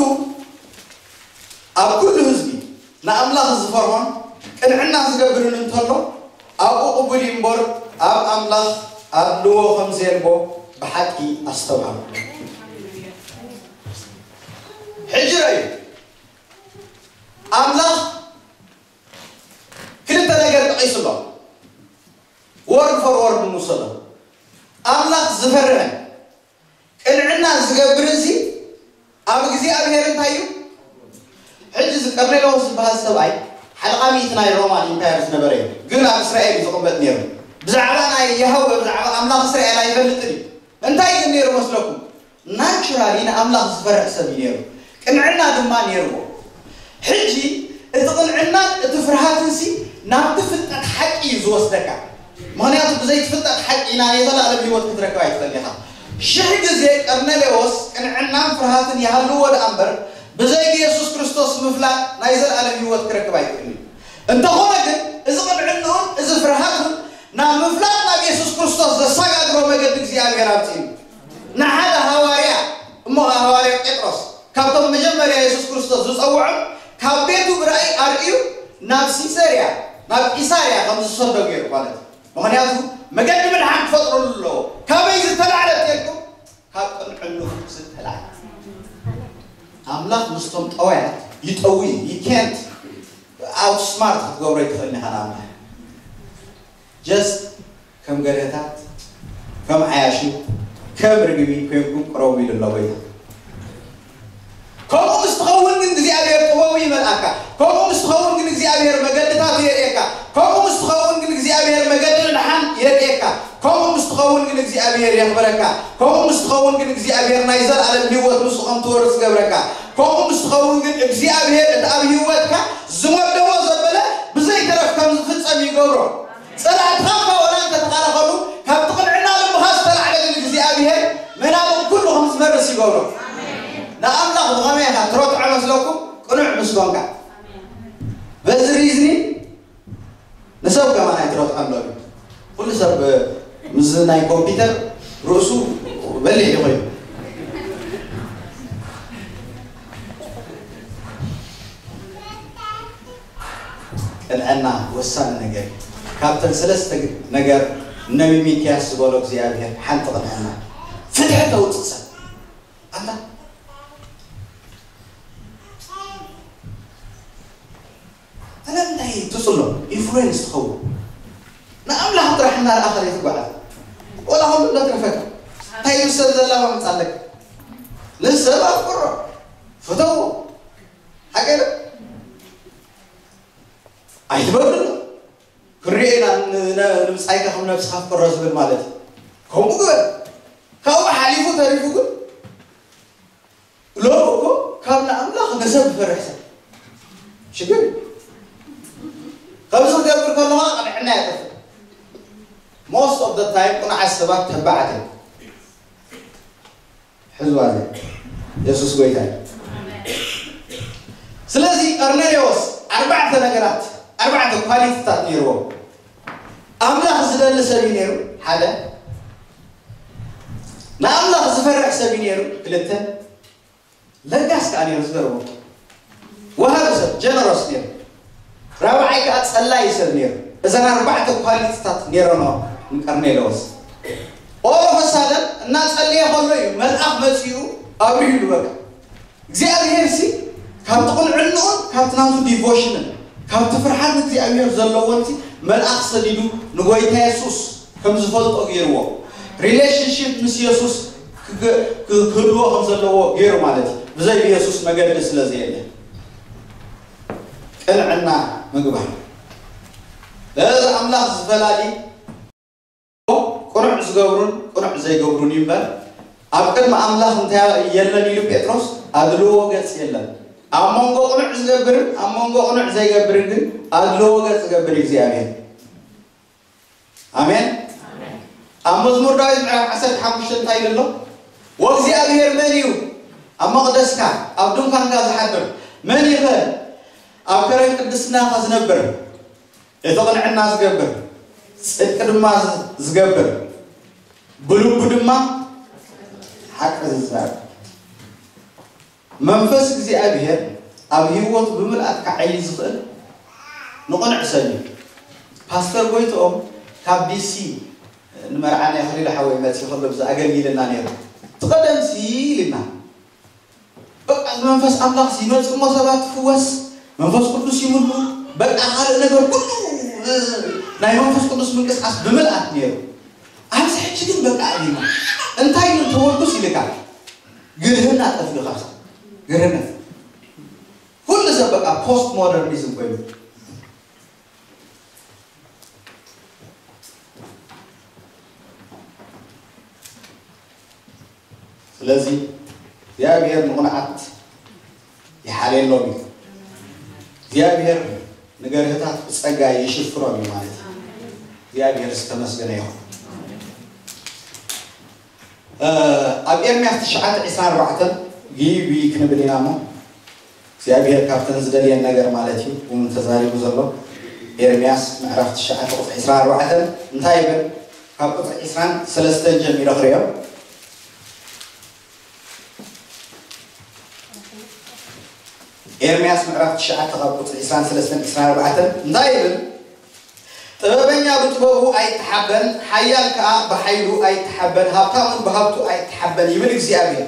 ኣብ ኩሉ ህዝቢ ንኣምላኽ ዝፈርሆን ቅንዕና ዝገብርን እንተሎ ኣብኡ ቅቡል እዩ እምበር ኣብ ኣምላኽ ኣድልዎ ከም ዘየልቦ ብሓቂ ኣስተብሃሉ። ሕጂ ረዩ ኣምላኽ ክልተ ነገር ጠቒሱ ኣሎ። ወርድ ፎር ወርድ ንውሰዶ። ኣምላኽ ዝፈርህን ቅንዕና ዝገብር እዚ ኣብ እግዚኣብሔር እንታይ እዩ? ሕጂ እዚ ቀርኔሎስ ዝበሃል ሰብኣይ ሓለቓ ሚእቲ ናይ ሮማን ኢምፓየር ዝነበረ እዩ። ግን ኣብ እስራኤል እዩ ዝቕመጥ ነይሩ። ብዛዕባ ናይ ያህወ ብዛዕባ ኣምላኽ እስራኤል ኣይፈልጥን እዩ። እንታይ ግን ነይሩ መስለኩም? ናቹራሊ ንኣምላኽ ዝፈርሕ ሰብ እዩ ነይሩ። ቅንዕና ድማ ነይርዎ። ሕጂ እቲ ቅንዕናን እቲ ፍርሃትንሲ ናብቲ ፍልጠት ሓቂ እዩ ዝወስደካ። ምኽንያቱ ብዘይትፍልጠት ሓቂ ናይ ዘለኣለም ህይወት ክትረክብ ኣይትኽእል ኢኻ። ሽሕ ግዜ ቀርኔሌዎስ ቅንዕናን ፍርሃትን ይሃልዎ ደኣ እምበር ብዘይ ብየሱስ ክርስቶስ ምፍላጥ ናይ ዘለኣለም ህይወት ክረክብ ኣይክእልን እዩ። እንተኾነ ግን እዚ ቅንዕንኡን እዚ ፍርሃቱን ናብ ምፍላጥ ናብ የሱስ ክርስቶስ ዘሰጋግሮ መገዲ እግዚኣብሔር ኣምፅኡ። ንሓደ ሃዋርያ እሞ ሃዋርያ ጴጥሮስ ካብቶም መጀመርያ የሱስ ክርስቶስ ዝፀውዖም ካብ ቤቱ ብራእይ ኣርእዩ ናብ ሲሰርያ ናብ ቂሳርያ ከም ዝሰዶ ገይሩ ማለት እዩ። ምኽንያቱ መገዲ ምድሓን ክፈጥረሉ ኣለዎ። ካበይ ዝተላዕለ ተልኩም ካብ ቅንዕንኡ ዝተላዕለ ኣምላኽ ምስቶም ጠዋያት ይጠዊ። You can't outsmart ክትገብሮ ይትኽእል ኢኻ ንኣምላኽ። Just ከም ገርህታት ከም ዓያሹ ከም ርግቢ ኮይንኩም ቅረቡ ኢሉ ኣሎ ጎይታ። ከምኡ ምስ ትኸውን ግን እግዚኣብሔር ጥበቡ ይመልኣካ። ከምኡ ምስ ትኸውን ግን እግዚኣብሔር መገድታቱ የርእየካ። ከምኡ ምስ ትኸውን ግን እግዚኣብሔር መገዲ ንድሓን የርእየካ። ከምኡ ምስ ትኸውን ግን እግዚኣብሔር የኽብረካ። ከምኡ ምስ ትኸውን ግን እግዚኣብሔር ናይ ዘለኣለም ህይወት ንሱ ከም ትወርስ ይገብረካ። ከምኡ ምስ ትኸውን ግን እግዚኣብሔር እቲ ኣብ ህይወትካ ዝመደቦ ዘበለ ብዘይተረፍ ከም ዝፍጸም ይገብሮ። ጸላእትኻ እኳ ወላ እንተተኸላኸሉ ካብቲ ቅንዕና ልብኻ ዝተላዕለ ግን እግዚኣብሔር መናብቕ ኩሉ ከም ዝመርስ ይገብሮ። ንኣምላኽ ብኸመይ ኢኻ ትረትዖ መስለኩም? ቅኑዕ ምስ ኮንካ። በዚ ሪዝኒ ንሰብ ከማን ኣይትረትዖ ኣሎ። ኩሉ ሰብ ምስዚ ናይ ኮምፒተር ርእሱ በሊሕ እዩ ኮይኑ። ቅንዕና ወሳኒ ነገር እዩ። ካብተን ሰለስተ ነገር ነቢ ሚክያስ ዝበሎ እግዚኣብሔር ሓንቲ ቅንዕና ፍትሒ ተውፅእ ሰብ ኣላ። ስለምንታይ ትጽሎ ኢንፍሉዌንስ ትኸውን? ንኣምላኽ ጥራሕ እናረኣኻ ዘይትጓዓዝ ወላ ከምኡ እንዳትረፈካ እንታይ ምስ ሰብ ዘላማምፅ ኣለካ? ንሰብ ኣፍቅሮ ፍተዎ። ሓቂ ኣይበድሎ። ክንሪኦ ኢና፣ ን- ን- ንምጻይካ ከም ነብስኻ ፍቅሮ ዝብል ማለት እዩ። ከምኡ ግበር። ካብኡ ሓሊፉ ተሪፉ ግን፣ ሎሚ እኮ ካብ ንኣምላኽ ንሰብ ዝፈርሕ ሰብ ሽግር እዩ። ከምዚ ክገብር ከለኻ ቅንዕና የጠፍእ። Most of the time ቅኑዓት ሰባት ተባዓት እዮም። ሕዝዋ እዚ የሱስ ጎይታ እዩ። ስለዚ ቀርኔሌዎስ ኣርባዕተ ነገራት፣ ኣርባዕተ ኳሊቲታት ነይርዎ። ኣምላኽ ዝደሊ ሰብ እዩ ነይሩ፣ ሓደ። ንኣምላኽ ዝፈርሕ ሰብ እዩ ነይሩ፣ ክልተ። ለጋስ ከዓ ነይሩ፣ ዝገርሞ ወሃቢ ሰብ፣ ጀነሮስ ነይሩ። ራብዓይ ከዓ ጸላይ ሰብ ነይሩ። እዘን ኣርባዕተ ኳሊቲታት ነይረኖ ንቀርኔሌዎስ። ኦሎፈሳደን እናጸለየ ከሎ እዩ መልኣኽ መጺኡ ኣብሪሁሉ። በቃ እግዚኣብሔር ሲ ካብቲ ቅንዕንኡን ካብቲ ናቱ ዲቮሽንን ካብቲ ፍርሓት እግዚኣብሔር ዘለዎን ሲ መልኣኽ ሰዲዱ ንጎይታ የሱስ ከም ዝፈልጦ ገይርዎ፣ ሪሌሽንሽፕ ምስ የሱስ ክገ- ክህልዎ ከም ዘለዎ ገይሩ ማለት እዩ። ብዘይ የሱስ መገዲ ስለ ዘየለ ቅንዕና ምግባር። ለዚ ኣምላኽ ዝፈላሊ ቅኑዕ ዝገብሩን ቅኑዕ ዘይገብሩን እዩ እምበር፣ ኣብ ቅድሚ ኣምላኽ እንታይ የለን ኢሉ ጴጥሮስ፣ ኣድልዎ ገጽ የለን። ኣብ መንጎ ቅኑዕ ዝገብርን ኣብ መንጎ ቅኑዕ ዘይገብርን ግን ኣድልዎ ገጽ ዝገብር እግዚኣብሔር። ኣሜን። ኣብ መዝሙር ዳዊት ምዕራፍ ዓሰርተ ሓሙሽተ እንታይ ይብል ኣሎ? ወእግዚኣብሔር መን እዩ ኣብ መቕደስካ ኣብ ድንኳንካ ዝሓድር? መን ይኸ ኣብ ከረን ቅድስናኻ ዝነብር? እቲ ቅንዕና ዝገብር፣ ጽድቂ ድማ ዝገብር፣ ብልቡ ድማ ሓቂ ዝዛረብ። መንፈስ እግዚኣብሔር ኣብ ህይወቱ ብምልኣት ክዓዪ ዝኽእል ንቕኑዕ ሰብ እዩ። ፓስተር ጎይትኦም ካብ ዲሲ ንመርዓ ናይ ኣኽሊሉ ሓወይ መጺኡ ከሎ ብዛ ኣገልጊልና ነይሩ። እቲ ቀደምሲ ኢልና በቃ እዚ መንፈስ ኣምላኽ ይመጽእ እሞ ሰባት ትፍወስ፣ መንፈስ ቅዱስ ይምሉ፣ በቃ ካልእ ነገር ኩሉ ናይ መንፈስ ቅዱስ ምንቅስቃስ ብምልኣት ነይሩ። ኣብዚ ሕጂ ግን በቃ እዲማ እንታይ ምን ተወልዱስ ይልካ ግርህና ጠፊኡካ ግርህነት ኩሉ ሰብ በቃ ፖስት ሞደርኒዝም ኮይኑ። ስለዚ እግዚኣብሔር ንቕኑዓት ይሓልየሎም እዩ። እግዚኣብሔር ንገርህታት ብጸጋ ይሽፍኖም እዩ ማለት እዩ። እግዚኣብሔር ዝተመስገነ ይኹን። ኣብ ኤርምያስ ትሽዓተ ዕስራን ኣርባዕተን ግቢ ክንብል ኢና እሞ እግዚኣብሔር ካብተን ዝደልየን ነገር ማለት እዩ እውን ተዛሪቡ ዘሎ። ኤርምያስ ምዕራፍ ትሽዓተ ቁፅሪ ዕስራን ኣርባዕተን እንታይ ይብል? ካብ ቁፅሪ ዕስራን ሰለስተን ጀሚሮ ክሪኦ። ኤርምያስ ምዕራፍ ትሽዓተ ካብ ቁፅሪ ዕስራን ሰለስተን ዕስራን ኣርባዕተን እንታይ ይብል? ጥበበኛ ብጥበቡ ኣይተሓበን፣ ሓያል ከኣ ብሓይሉ ኣይተሓበን፣ ሃብታም እውን ብሃብቱ ኣይተሓበን ይብል እግዚኣብሔር።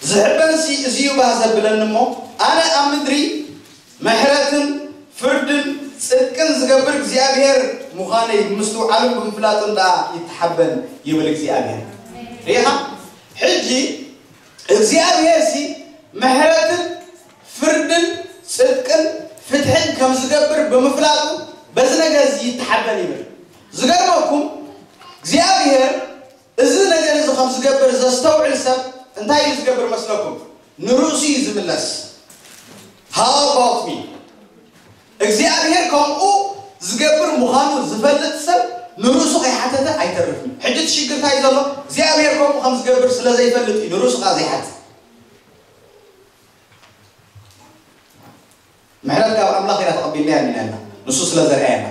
ዝሕበንሲ እዚ እዩ ባህ ዘብለኒ እሞ፣ ኣነ ኣብ ምድሪ ምሕረትን ፍርድን ጽድቅን ዝገብር እግዚኣብሔር ምዃነይ ብምስትውዓሉን ብምፍላጡን ደኣ ይተሓበን ይብል እግዚኣብሔር። ርኢኻ? ሕጂ እግዚኣብሔር ሲ ምሕረትን ፍርድን ጽድቅን ፍትሕን ከም ዝገብር ብምፍላጡ በዚ ነገር እዚ ይተሓበን ይብል። ዝገርመኩም እግዚኣብሔር እዚ ነገር እዚ ከም ዝገብር ዘስተውዕል ሰብ እንታይ እዩ ዝገብር መስለኩም? ንርእሱ እዩ ዝምለስ። How about me? እግዚኣብሔር ከምኡ ዝገብር ምዃኑ ዝፈልጥ ሰብ ንርእሱ ከይሓተተ ኣይተርፍን። ሕጂ እቲ ሽግር እንታይ እዩ ዘሎ? እግዚኣብሔር ከምኡ ከም ዝገብር ስለ ዘይፈልጥ እዩ ንርእሱ ከዓ ዘይሓትት። ምሕረት ካብ ኣምላኽ ኢና ተቐቢልናያ ኢና፣ ንሱ ስለ ዘርኣየና።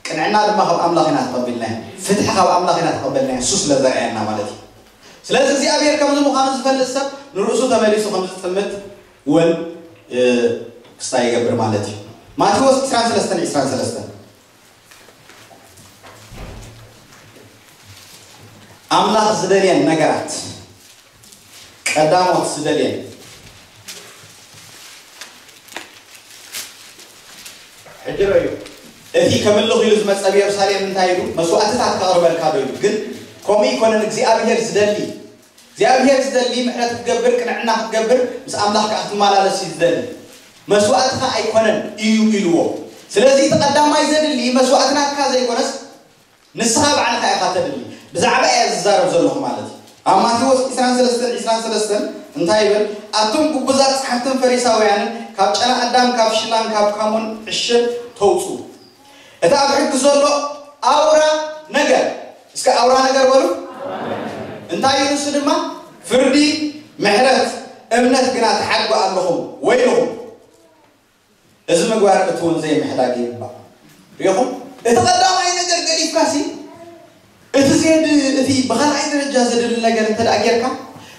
ቅንዕና ድማ ካብ ኣምላኽ ኢና ተቐቢልናያ፣ ፍትሒ ካብ ኣምላኽ ኢና ተቐበልናያ፣ ንሱ ስለ ዘርኣየና ማለት እዩ። ስለዚ እግዚኣብሔር ከምዚ ምዃኑ ዝፈልጥ ሰብ ንርእሱ ተመሊሱ ከም ዝጥምት እውን ክስታይ ይገብር ማለት እዩ። ማቴዎስ ዕስራን ሰለስተን ዕስራን ሰለስተን ኣምላኽ ዝደልየን ነገራት ቀዳሞት ዝደልየን ሕድሮ እዩ። እቲ ከምልኽ ኢሉ ዝመጸ ኣብ ኢየሩሳሌም እንታይ ኢሉ መስዋዕትታት ከቕርበልካ ዶ ኢሉ? ግን ከምኡ ይኮነን እግዚኣብሔር ዝደሊ እግዚኣብሔር ዝደሊ ምሕረት ክትገብር፣ ቅንዕና ክትገብር፣ ምስ ኣምላኽ ከዓ ክትመላለስ እዩ ዝደሊ። መስዋእትኻ ኣይኮነን እዩ ኢልዎ። ስለዚ እቲ ቀዳማይ ዘድሊ መስዋእትናትካ ዘይኮነስ ንስኻ ባዕልኻ ኢኻ ተድሊ። ብዛዕባ እያ ዝዛረብ ዘለኹ ማለት እዩ። ኣብ ማቴዎስ ዕስራን ሰለስተን ዕስራን ሰለስተን እንታይ ይብል? ኣቱም ግቡዛት ጸሓፍትን ፈሪሳውያንን፣ ካብ ጨና ኣዳም፣ ካብ ሽላን ካብ ካሙን ዕሽር ተውፁ። እቲ ኣብ ሕጊ ዘሎ ኣውራ ነገር፣ እስከ ኣውራ ነገር በሉ። እንታይ እዩ ንሱ ድማ? ፍርዲ፣ ምሕረት፣ እምነት ግና ትሓድጉ ኣለኹም፣ ወይልኹም። እዚ ምግባር እቲ እውን ዘይምሕዳግ ይግባእ። ሪኹም? እቲ ቀዳማይ ነገር ገዲፍካሲ፣ እቲ ዜድ እቲ ብኻልኣይ ደረጃ ዘድሊ ነገር እንተ ደኣ ጌርካ፣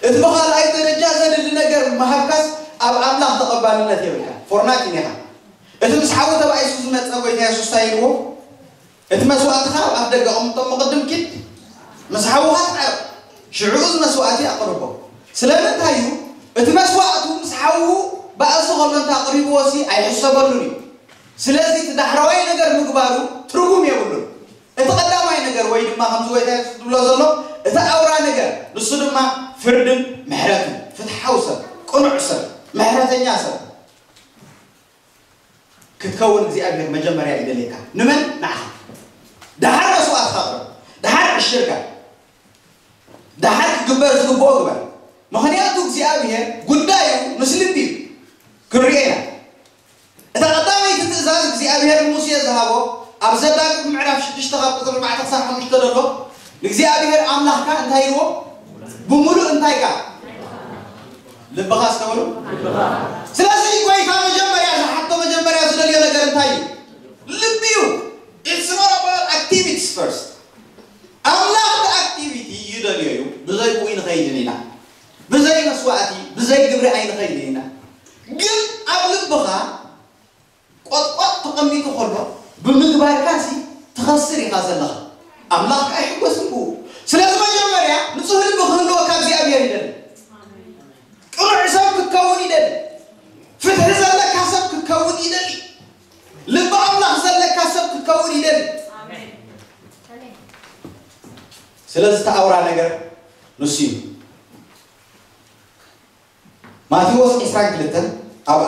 እቲ ብኻልኣይ ደረጃ ዘድሊ ነገር ምሃብካስ ኣብ ኣምላኽ ተቐባልነት የብልካ። ፎርናቲን ኢኻ። እቲ ምስ ሓዊ ተባኢሱ ዝመጸ ጎይታ የሱስ እንታይ ኢልዎ? እቲ መስዋእትኻ ኣብ ኣፍ ደገ ኣቐምጦ፣ ምቕድም ኪድ ምስ ሓውኻ ተዓረቕ፣ ሽዑ እዚ መስዋእቲ ኣቕርቦ። ስለምንታይ እዩ? እቲ መስዋእቱ ምስ ሓዉ ባእሲ ከሎ እንተ ኣቕሪብዎሲ ኣይሕሰበሉን እዩ። ስለዚ እቲ ዳሕረዋይ ነገር ምግባሩ ትርጉም የብሉን። እቲ ቀዳማይ ነገር ወይ ድማ ከምዚ ጎይታ የሱስ ዝብሎ ዘሎ እቲ ኣውራ ነገር ንሱ ድማ ፍርድን ምሕረትን፣ ፍትሓዊ ሰብ፣ ቅኑዕ ሰብ፣ ምሕረተኛ ሰብ ክትከውን እግዚኣብሔር መጀመርያ ይደልየካ። ንመን? ንዓኻ። ደሓር መስዋእትካ ኣቕርብ፣ ደሓር ዕሽርካ፣ ደሓር ክግበር ዝግብኦ ግበር። ምኽንያቱ እግዚኣብሔር ጉዳዩ ምስ ልቢ እዩ። ክንሪኦ ኢና። እታ ቀዳመይቲ ትእዛዝ እግዚኣብሔር ንሙሴ ዝሃቦ ኣብ ዘዳግም ምዕራፍ ሽዱሽተ ካብ ቁፅሪ ኣርባዕተ ክሳብ ሓሙሽተ ዘሎ ንእግዚኣብሔር ኣምላኽካ እንታይ ኢልዎ? ብምሉእ እንታይ ካ? ልብኻ ኣስተውሉ። ስለዚ ጎይታ መጀመርያ ዝሓቶ መጀመርያ ዝደልዮ ነገር እንታይ እዩ? ልቢ እዩ። It's not about activities first። ኣምላኽ ብኣክቲቪቲ ይደልዮ እዩ። ብዘይብኡ ኣይንኸይድን ኢና። ብዘይ መስዋእቲ፣ ብዘይ ግብሪ ኣይንኸይድን ኢና። ግን ኣብ ልብኻ ቆጥቋጥ ተቐሚጡ ከሎ ብምግባርካ ሲ ትኸስር ኢኻ ዘለኻ። ኣምላኽ ከኣ ኣይሕጎስን ብኡ። ስለዚ መጀመርያ ንጹህ ልቢ ክህልወካ እግዚኣብሔር ይደሊ። ቅኑዕ ሰብ ክትከውን ይደሊ። ፍትሒ ዘለካ ሰብ ክትከውን ይደሊ። ልቢ ኣምላኽ ዘለካ ሰብ ክትከውን ይደሊ። ስለዚ እቲ ኣውራ ነገር ንሱ እዩ። ማቴዎስ ዕስራን ክልተን ኣብኣ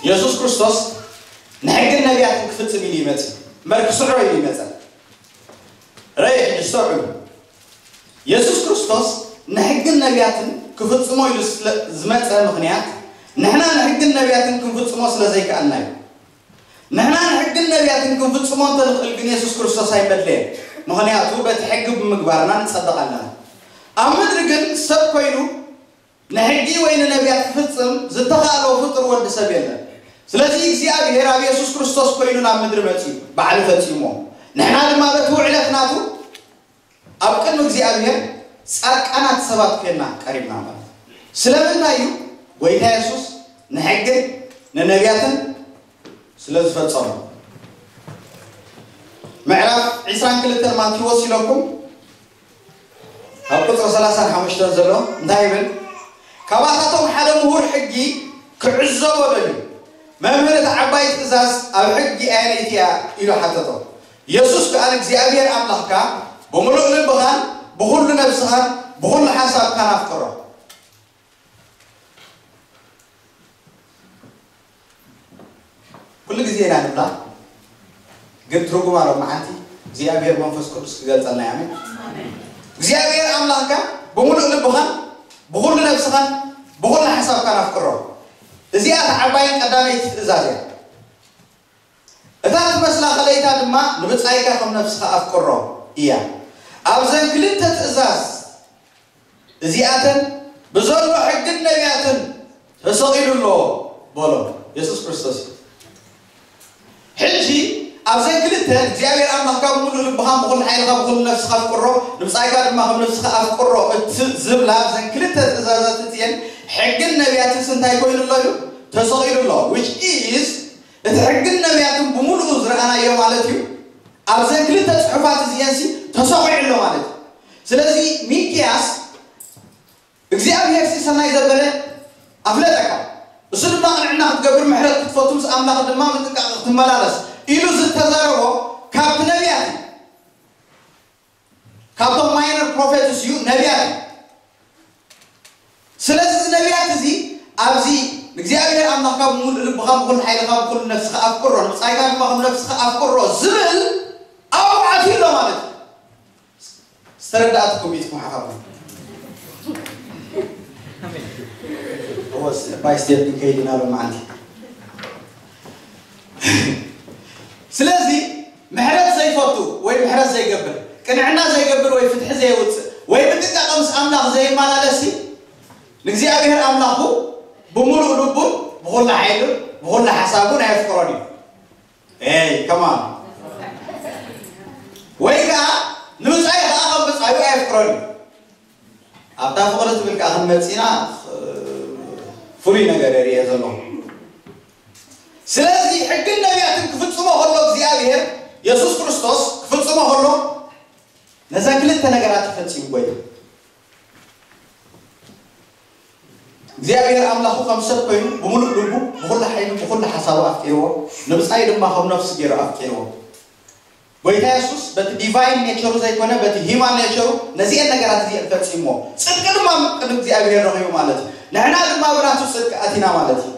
የሱስ ክርስቶስ ንሕግን ነቢያትን ክፍጽም ኢሉ ይመጽእ እምበር ክስዕሮ ኢሉ ይመጸ። ረይ ሕጂ ስተውዕሉ። የሱስ ክርስቶስ ንሕግን ነቢያትን ክፍጽሞ ኢሉ ስለ ዝመጸ ምኽንያት ንሕና ንሕግን ነቢያትን ክንፍጽሞ ስለ ዘይከኣልና እዩ። ንሕና ንሕግን ነቢያትን ክንፍጽሞ እንተንኽእል ግን የሱስ ክርስቶስ ኣይመድለየን። ምኽንያቱ በቲ ሕጊ ብምግባርና ንጸድቕ ኣለና። ኣብ ምድሪ ግን ሰብ ኮይኑ ንሕጊ ወይ ንነቢያት ክፍጽም ዝተኻእሎ ፍጡር ወዲ ሰብ የለን። ስለዚ እግዚኣብሔር ኣብ የሱስ ክርስቶስ ኮይኑ ናብ ምድሪ መጺኡ ባዕሉ ፈጺሞ። ንሕና ድማ በቲ ውዕለት ናቱ ኣብ ቅድሚ እግዚኣብሔር ጻድቃናት ሰባት ኮይና ቀሪብና ማለት እዩ። ስለምንታይ እዩ? ጎይታ የሱስ ንሕግን ንነቢያትን ስለ ዝፈጸሙ። ምዕራፍ ዕስራን ክልተን ማቴዎስ ኢለኩም ኣብ ቁጽሪ ሰላሳን ሓሙሽተን ዘሎ እንታይ ይብል? ካባታቶም ሓደ ምሁር ሕጊ ክዕዘቦ ደልዩ፣ "መምህር፣ እታ ዓባይ ትእዛዝ ኣብ ሕጊ ኣየነይቲ እያ?" ኢሉ ሓተቶ። የሱስ ከኣ፣ "ንእግዚኣብሔር ኣምላኽካ ብምሉእ ልብኻን ብኹሉ ነብስኻን ብኹሉ ሓሳብካን ኣፍቅሮ።" ኩሉ ግዜ ኢና ንብላ፣ ግን ትርጉማ ሎማዓንቲ እግዚኣብሔር መንፈስ ቅዱስ ክገልጸልና እዩ። ኣሜን። እግዚኣብሔር ኣምላኽካ ብምሉእ ልብኻን ብኹሉ ነብስኻን ብኹሉ ሓሳብካን ኣፍቅሮ። እዚኣ እታ ዓባይን ቀዳመይቲ ትእዛዝ እያ። እታ ትመስላ ኸለይታ ድማ ንብጻይካ ከም ነብስኻ ኣፍቅሮ እያ። ኣብዘን ክልተ ትእዛዝ እዚኣተን ብዘሎ ሕግን ነቢያትን ተሰቒሉ ኣሎ በሎ የሱስ ክርስቶስ። ሕጂ ኣብዘን ክልተ እግዚኣብሔር ኣምላኽካ ብምሉእ ልብኻ፣ ብኹሉ ሓይልኻ፣ ብኹሉ ነፍስኻ ኣፍቅሮ፣ ንብጻይካ ድማ ከም ነፍስኻ ኣፍቅሮ እት-፣ ዝብላ ኣብዘን ክልተ ትእዛዛት እትየን ሕግን ነቢያትንስ እንታይ ኮይኑ ኣሎ ኢሉ? ተሰቒሉ ኣሎ። Which is እቲ ሕግን ነቢያትን ብምሉኡ ዝረኣናዮ ማለት እዩ። ኣብዘን ክልተ ጽሑፋት እዚኤንሲ ተሰቒዑ ኣሎ ማለት እዩ። ስለዚ ሚልክያስ እግዚኣብሔር ሲ ሰናይ ዘበለ ኣፍለጠካ፣ እሱ ድማ ቅንዕና ክትገብር፣ ምሕረት ክትፈቱ፣ ምስ ኣምላኽ ድማ ብጥንቃቐ ክትመላለስ ኢሉ ዝተዛረቦ ካብቲ ነቢያት እዩ። ካብቶም ማይነር ፕሮፌትስ እዩ፣ ነቢያት እዩ። ስለዚ እዚ ነቢያት እዚ ኣብዚ ንእግዚኣብሔር ኣምላኽካ ብምሉእ ልብኻ፣ ብኹሉ ሓይልኻ፣ ብኹሉ ነፍስኻ ኣፍቅሮ፣ ንብጻይካ ድማ ከም ነፍስኻ ኣፍቅሮ ዝብል ኣብኡ ኣትዩ ኣሎ ማለት እዩ። ዝተረዳእትኩም ኢትኩም ሓኻኩም። እወ፣ ስቴፕ ባይ ስቴፕ ክንከይድ ኢና ሎማዓንቲ። ስለዚ ምሕረት ዘይፈቱ ወይ ምሕረት ዘይገብር፣ ቅንዕና ዘይገብር ወይ ፍትሒ ዘየውፅእ ወይ ብጥንቃቐ ምስ ኣምላኽ ዘይመላለስ ንእግዚኣብሔር ኣምላኹ ብምሉእ ልቡን ብኹሉ ሓይሉን ብኹሉ ሓሳቡን ኣየፍቅሮን እዩ። ኤይ ከማን ወይ ከዓ ንብፃይ ከዓ ከም ብፃዩ ኣየፍቅሮን እዩ። ኣብታ ፍቕሪ ትብል ከዓ ክንመፂና ፍሉይ ነገር የርእየ ዘሎ። ስለዚ ሕግን ነቢያትን ክፍፅሞ ከሎ እግዚኣብሔር የሱስ ክርስቶስ ክፍፅሞ ከሎ ነዘን ክልተ ነገራት ይፈፂሙ ጎይታ እግዚኣብሔር ኣምላኹ ከም ሰብ ኮይኑ ብምሉእ ልቡ ብኩሉ ሓይሉ ብኩሉ ሓሳቡ ኣፍቂርዎ ንብፃይ ድማ ከም ነፍሱ ገይሩ ኣፍቂርዎ። ጎይታ የሱስ በቲ ዲቫይን ኔቸሩ ዘይኮነ በቲ ሂማን ኔቸሩ ነዚአን ነገራት እዚአን ፈፂሞ ፅድቂ ድማ ቅድሚ እግዚኣብሔር ረኺቡ ማለት እዩ። ንሕና ድማ ብናቱ ፅድቂ ኣቲና ማለት እዩ።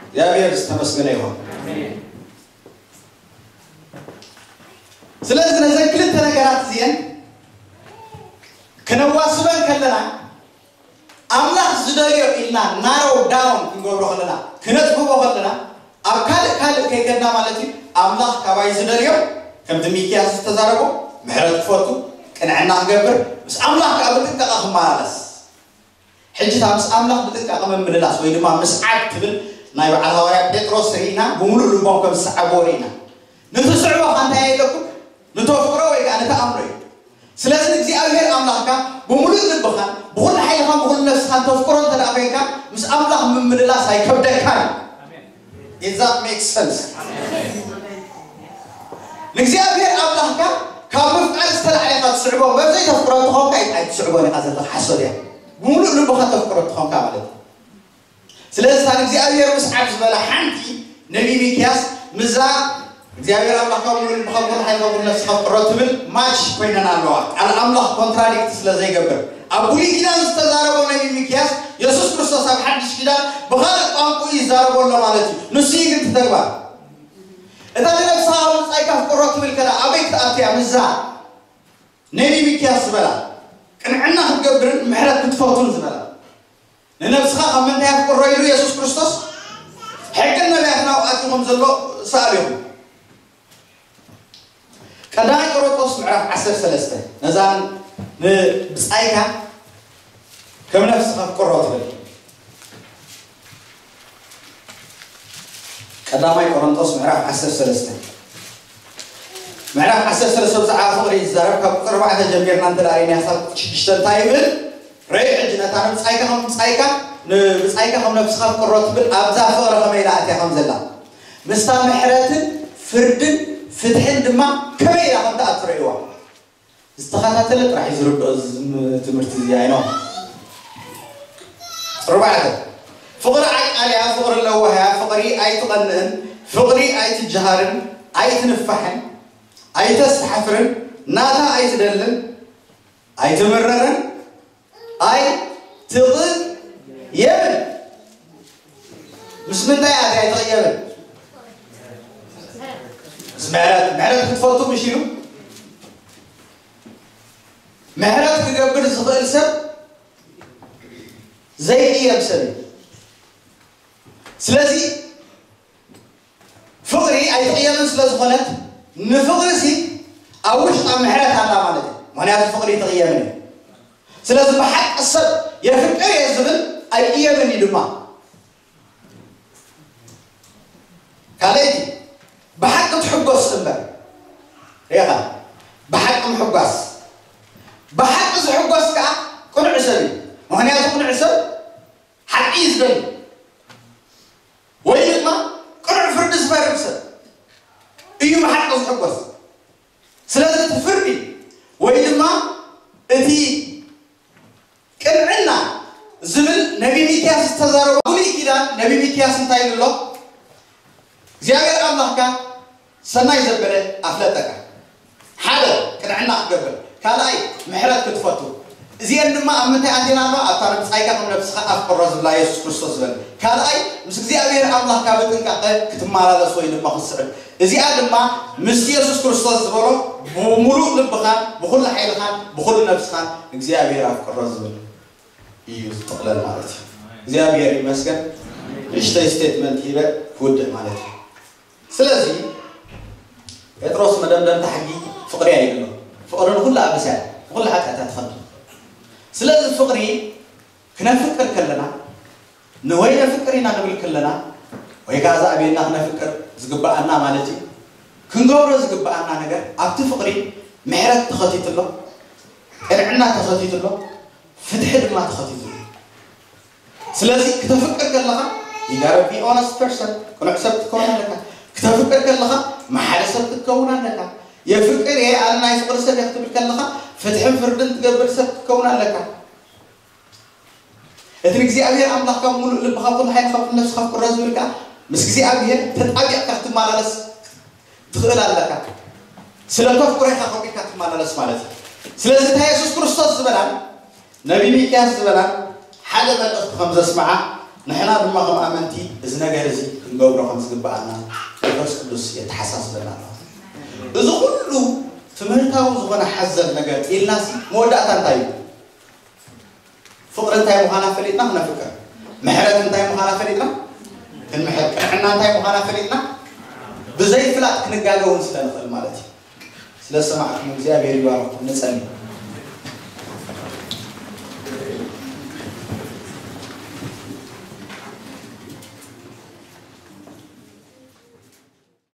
እግዚኣብሔር ዝተመስገነ ይኹን። ስለዚ ነዘን ክልተ ነገራት እዚአን ክነዋስበን ከለና ኣምላኽ ዝደልዮ ኢልና ናሮው ዳውን ክንገብሮ ከለና ክነጥብቦ ከለና ኣብ ካልእ ካልእ ከይከድና ማለት እዩ። ኣምላኽ ካባይ ዝደልዮ ከምቲ ሚክያስ ዝተዛረቦ ምሕረት ክፈቱ ቅንዕና ክገብር ምስ ኣምላኽ ከዓ ብጥንቃቐ ክመላለስ። ሕጂ እታ ምስ ኣምላኽ ብጥንቃቐ ምምልላስ ወይ ድማ ምስዓብ ትብል ናይ በዓል ሃዋርያ ጴጥሮስ ርኢና ብምሉእ ልቦም ከም ዝሰዓብዎ ርኢና። ንትስዕቦ ከ እንታይ ኣይለኩም ንተፍቅሮ ወይ ከዓ ንተኣምኖ እዩ። ስለዚ ንእግዚኣብሔር ኣምላኽካ ብምሉእ ልብኻን ብኹሉ ሓይልኻን ብኹሉ ነፍስኻን ተፍቅሮ እንተ ደኣ ኮይንካ ምስ ኣምላኽ ምምልላስ ኣይከብደካን እዩ። Is that make sense? ንእግዚኣብሔር ኣምላኽካ ካብ ምፍቃር ዝተላዕለ ኢኻ ትስዕቦ እምበር ዘይተፍቅሮ እንተኾንካ ኣይትስዕቦን ኢኻ ዘለኻ ሓሶት እያ። ብምሉእ ልብኻ ተፍቅሮ እንተኾንካ ማለት እዩ። ስለዚ እታ ንእግዚኣብሔር ምስዓብ ዝበላ ሓንቲ ነቢይ ሚክያስ ምስዛ እግዚኣብሔር ኣምላኽካ ብምሉእ ልብኻ ብምሉእ ሓይልካ ብምሉእ ነፍስኻ ፍቅሮ ትብል ማች ኮይነን ኣለዋ። ቃል ኣምላኽ ኮንትራዲክት ስለ ዘይገብር ኣብ ብሉይ ኪዳን ዝተዛረቦ ነቢይ ሚክያስ የሱስ ክርስቶስ ኣብ ሓድሽ ኪዳን ብኻልእ ቋንቋ ይዛረቦ ኣሎ ማለት እዩ። ንሱ እዩ ግን እቲ ተግባር እታ ንነብስኻ ኣብ ምጻይካ ፍቅሮ ትብል ከላ ኣበይ ክትኣትያ ምስዛ ነቢይ ሚክያስ ዝበላ ቅንዕና ክትገብርን ምሕረት ክትፈቱን ዝበላ ንነብስኻ ካብ ምንታይ ኣፍቅሮ ኢሉ የሱስ ክርስቶስ ሕግን ነቢያትን ኣብኡ ኣትዩ ከም ዘሎ ሰኣል ኢኹም። ቀዳማይ ቆሮንቶስ ምዕራፍ ዓሰርተ ሰለስተ ነዛን ንብጻይካ ከም ነፍስኻ ኣፍቅሮ ትብል። ቀዳማይ ቆሮንቶስ ምዕራፍ ዓሰርተ ሰለስተ ምዕራፍ ዓሰርተ ሰለስተ ብዛዕባ ፍቕሪ እዩ ዝዛረብ። ካብ ቁፅሪ ኣርባዕተ ጀሚርና እንተ ርኢና ክሳብ ሽዱሽተ እንታይ ይብል? ረይ ሕጂ ነታ ንብጻይካ ከም ብጻይካ ንብጻይካ ከም ነብስኻ ፍቅሮ ትብል ኣብዛ ፍቕሪ ከመይ ኢላ ኣትያ ከም ዘላ ምስታ ምሕረትን ፍርድን ፍትሕን ድማ ከመይ ኢላ ከም ትኣቱ ረእይዋ። ዝተኸታተለ ጥራሕ እዩ ዝርድኦ እዚ ትምህርቲ እዚ ኣይኖ። ኣርባዕተ ፍቕሪ ዓቃል እያ፣ ፍቕሪ ለዋህ እያ፣ ፍቕሪ ኣይትቐንእን፣ ፍቕሪ ኣይትጀሃርን፣ ኣይትንፋሕን፣ ኣይተስተሓፍርን፣ ናታ ኣይትደልን፣ ኣይትምረርን፣ ኣይትቕየምን። ምስ ምንታይ እያ ኣይትቕየምን? ምስ ምሕረት። ምሕረት ክትፈቱ ምሽ ኢሉ ምሕረት ክገብር ዝኽእል ሰብ ዘይቅየም ሰብ እዩ። ስለዚ ፍቕሪ ኣይትቕየምን ስለ ዝኾነት ንፍቕሪ ሲ ኣብ ውሽጣ ምሕረት ኣላ ማለት እዩ። ምክንያቱ ፍቕሪ ኣይትቕየምን እዩ። ስለዚ ብሓቂ ሰብ የፍቅር እየ ዝብል ኣይቅየምን እዩ ድማ። ካልኣይቲ ብሓቂ ትሕጎስ እምበር ሪኻ ብሓቂ ምሕጓስ ብሓቂ ዝሕጎስ ከዓ ቅኑዕ ሰብ እዩ። ምክንያቱ ቅኑዕ ሰብ ሓቂ እዩ ዝደሊ ወይ ድማ ቅኑዕ ፍርዲ ዝፈርድ ሰብ እዩ ብሓቂ ዝሕጎስ። ስለዚ እቲ ፍርዲ ወይ ድማ እቲ ቅንዕና ዝብል ነቢ ሚክያስ ዝተዛረቡ ብሉይ ኪዳን ነቢ ሚክያስ እንታይ ይብሎ እግዚኣብሔር ኣምላኽካ ሰናይ ዘበለ ኣፍለጠካ። ሓደ፣ ቅንዕና ክትገብር። ካልኣይ፣ ምሕረት ክትፈቱ። እዚአን ድማ ኣብ ምንታይ ኣትየን ኣለዋ? ኣብታ ንብጻይካ ከም ነብስኻ ኣፍቅሮ ዝብላ የሱስ ክርስቶስ ዝበለ። ካልኣይ፣ ምስ እግዚኣብሔር ኣምላኽካ ብጥንቃቐ ክትመላለስ ወይ ድማ ክትስዕብ። እዚኣ ድማ ምስ የሱስ ክርስቶስ ዝበሎ ብምሉእ ልብኻን ብኹሉ ሓይልኻን ብኹሉ ነብስኻን እግዚኣብሔር ኣፍቅሮ ዝብል እዩ ዝጥቕለል ማለት እዩ። እግዚኣብሔር ይመስገን። ንእሽተይ ስቴትመንት ሂበ ክውድእ ማለት እዩ። ስለዚ ጴጥሮስ መደምደምታ ሕጊ ፍቕሪ ኣይብሎ። ፍቕሪ ንኹሉ ኣብሳ እያ፣ ንኹሉ ሓጢኣት እያ ትኸልእ። ስለዚ ፍቕሪ ክነፍቅር ከለና፣ ንወይ ነፍቅር ኢና ንብል ከለና፣ ወይ ከዓ ዝኣብየና ክነፍቅር ዝግብኣና ማለት እዩ። ክንገብሮ ዝግብኣና ነገር ኣብቲ ፍቕሪ ምሕረት ተኸቲትሎ፣ ቅንዕና ተኸቲትሎ፣ ፍትሒ ድማ ተኸቲትሎ። ስለዚ ክተፍቅር ከለኻ you gotta be honest person፣ ቅኑዕ ሰብ ክትከውን ኣለካ። ክተፍቅር ከለኻ መሓሪ ሰብ ክትከውን ኣለካ። የፍቅር እየ ኣነ ናይ ፍቕሪ ሰብ እየ ክትብል ከለኻ ፍትሕን ፍርድን ትገብር ሰብ ክትከውን ኣለካ። እቲ ንእግዚኣብሔር ኣምላኽካ ብምሉእ ልብኻ፣ ብኹሉ ሓይልኻ፣ ብኩሉ ነብስኻ ፍቅሮ ዝብል ከኣ ምስ እግዚኣብሔር ተጣቢቕካ ክትመላለስ ትኽእል ኣለካ። ስለ ተፍቅሮ ኢኻ ከምኡ ኢልካ ትመላለስ ማለት እዩ። ስለዚ እንታይ የሱስ ክርስቶስ ዝበላን ነቢ ሚክያስ ዝበላን ሓደ መልእኽቲ ከም ዘስምዓ፣ ንሕና ድማ ከም ኣመንቲ እዚ ነገር እዚ ክንገብሮ ከም ዝግብኣና መንፈስ ቅዱስ የተሓሳስበና ኣሎ። እዚ ኩሉ ትምህርታዊ ዝኾነ ሓዘል ነገር ኢልናሲ መወዳእታ እንታይ እዩ? ፍቕሪ እንታይ ምዃና ፈሊጥና ክነፍቅር፣ ምሕረት እንታይ ምዃና ፈሊጥና ክንምሕር፣ ቅንዕና እንታይ ምዃና ፈሊጥና ብዘይፍላጥ ክንጋገ እውን ስለ ንኽእል ማለት እዩ። ስለ ዝሰማዕኩም እግዚኣብሔር ይባርኩም። ንጸሊ።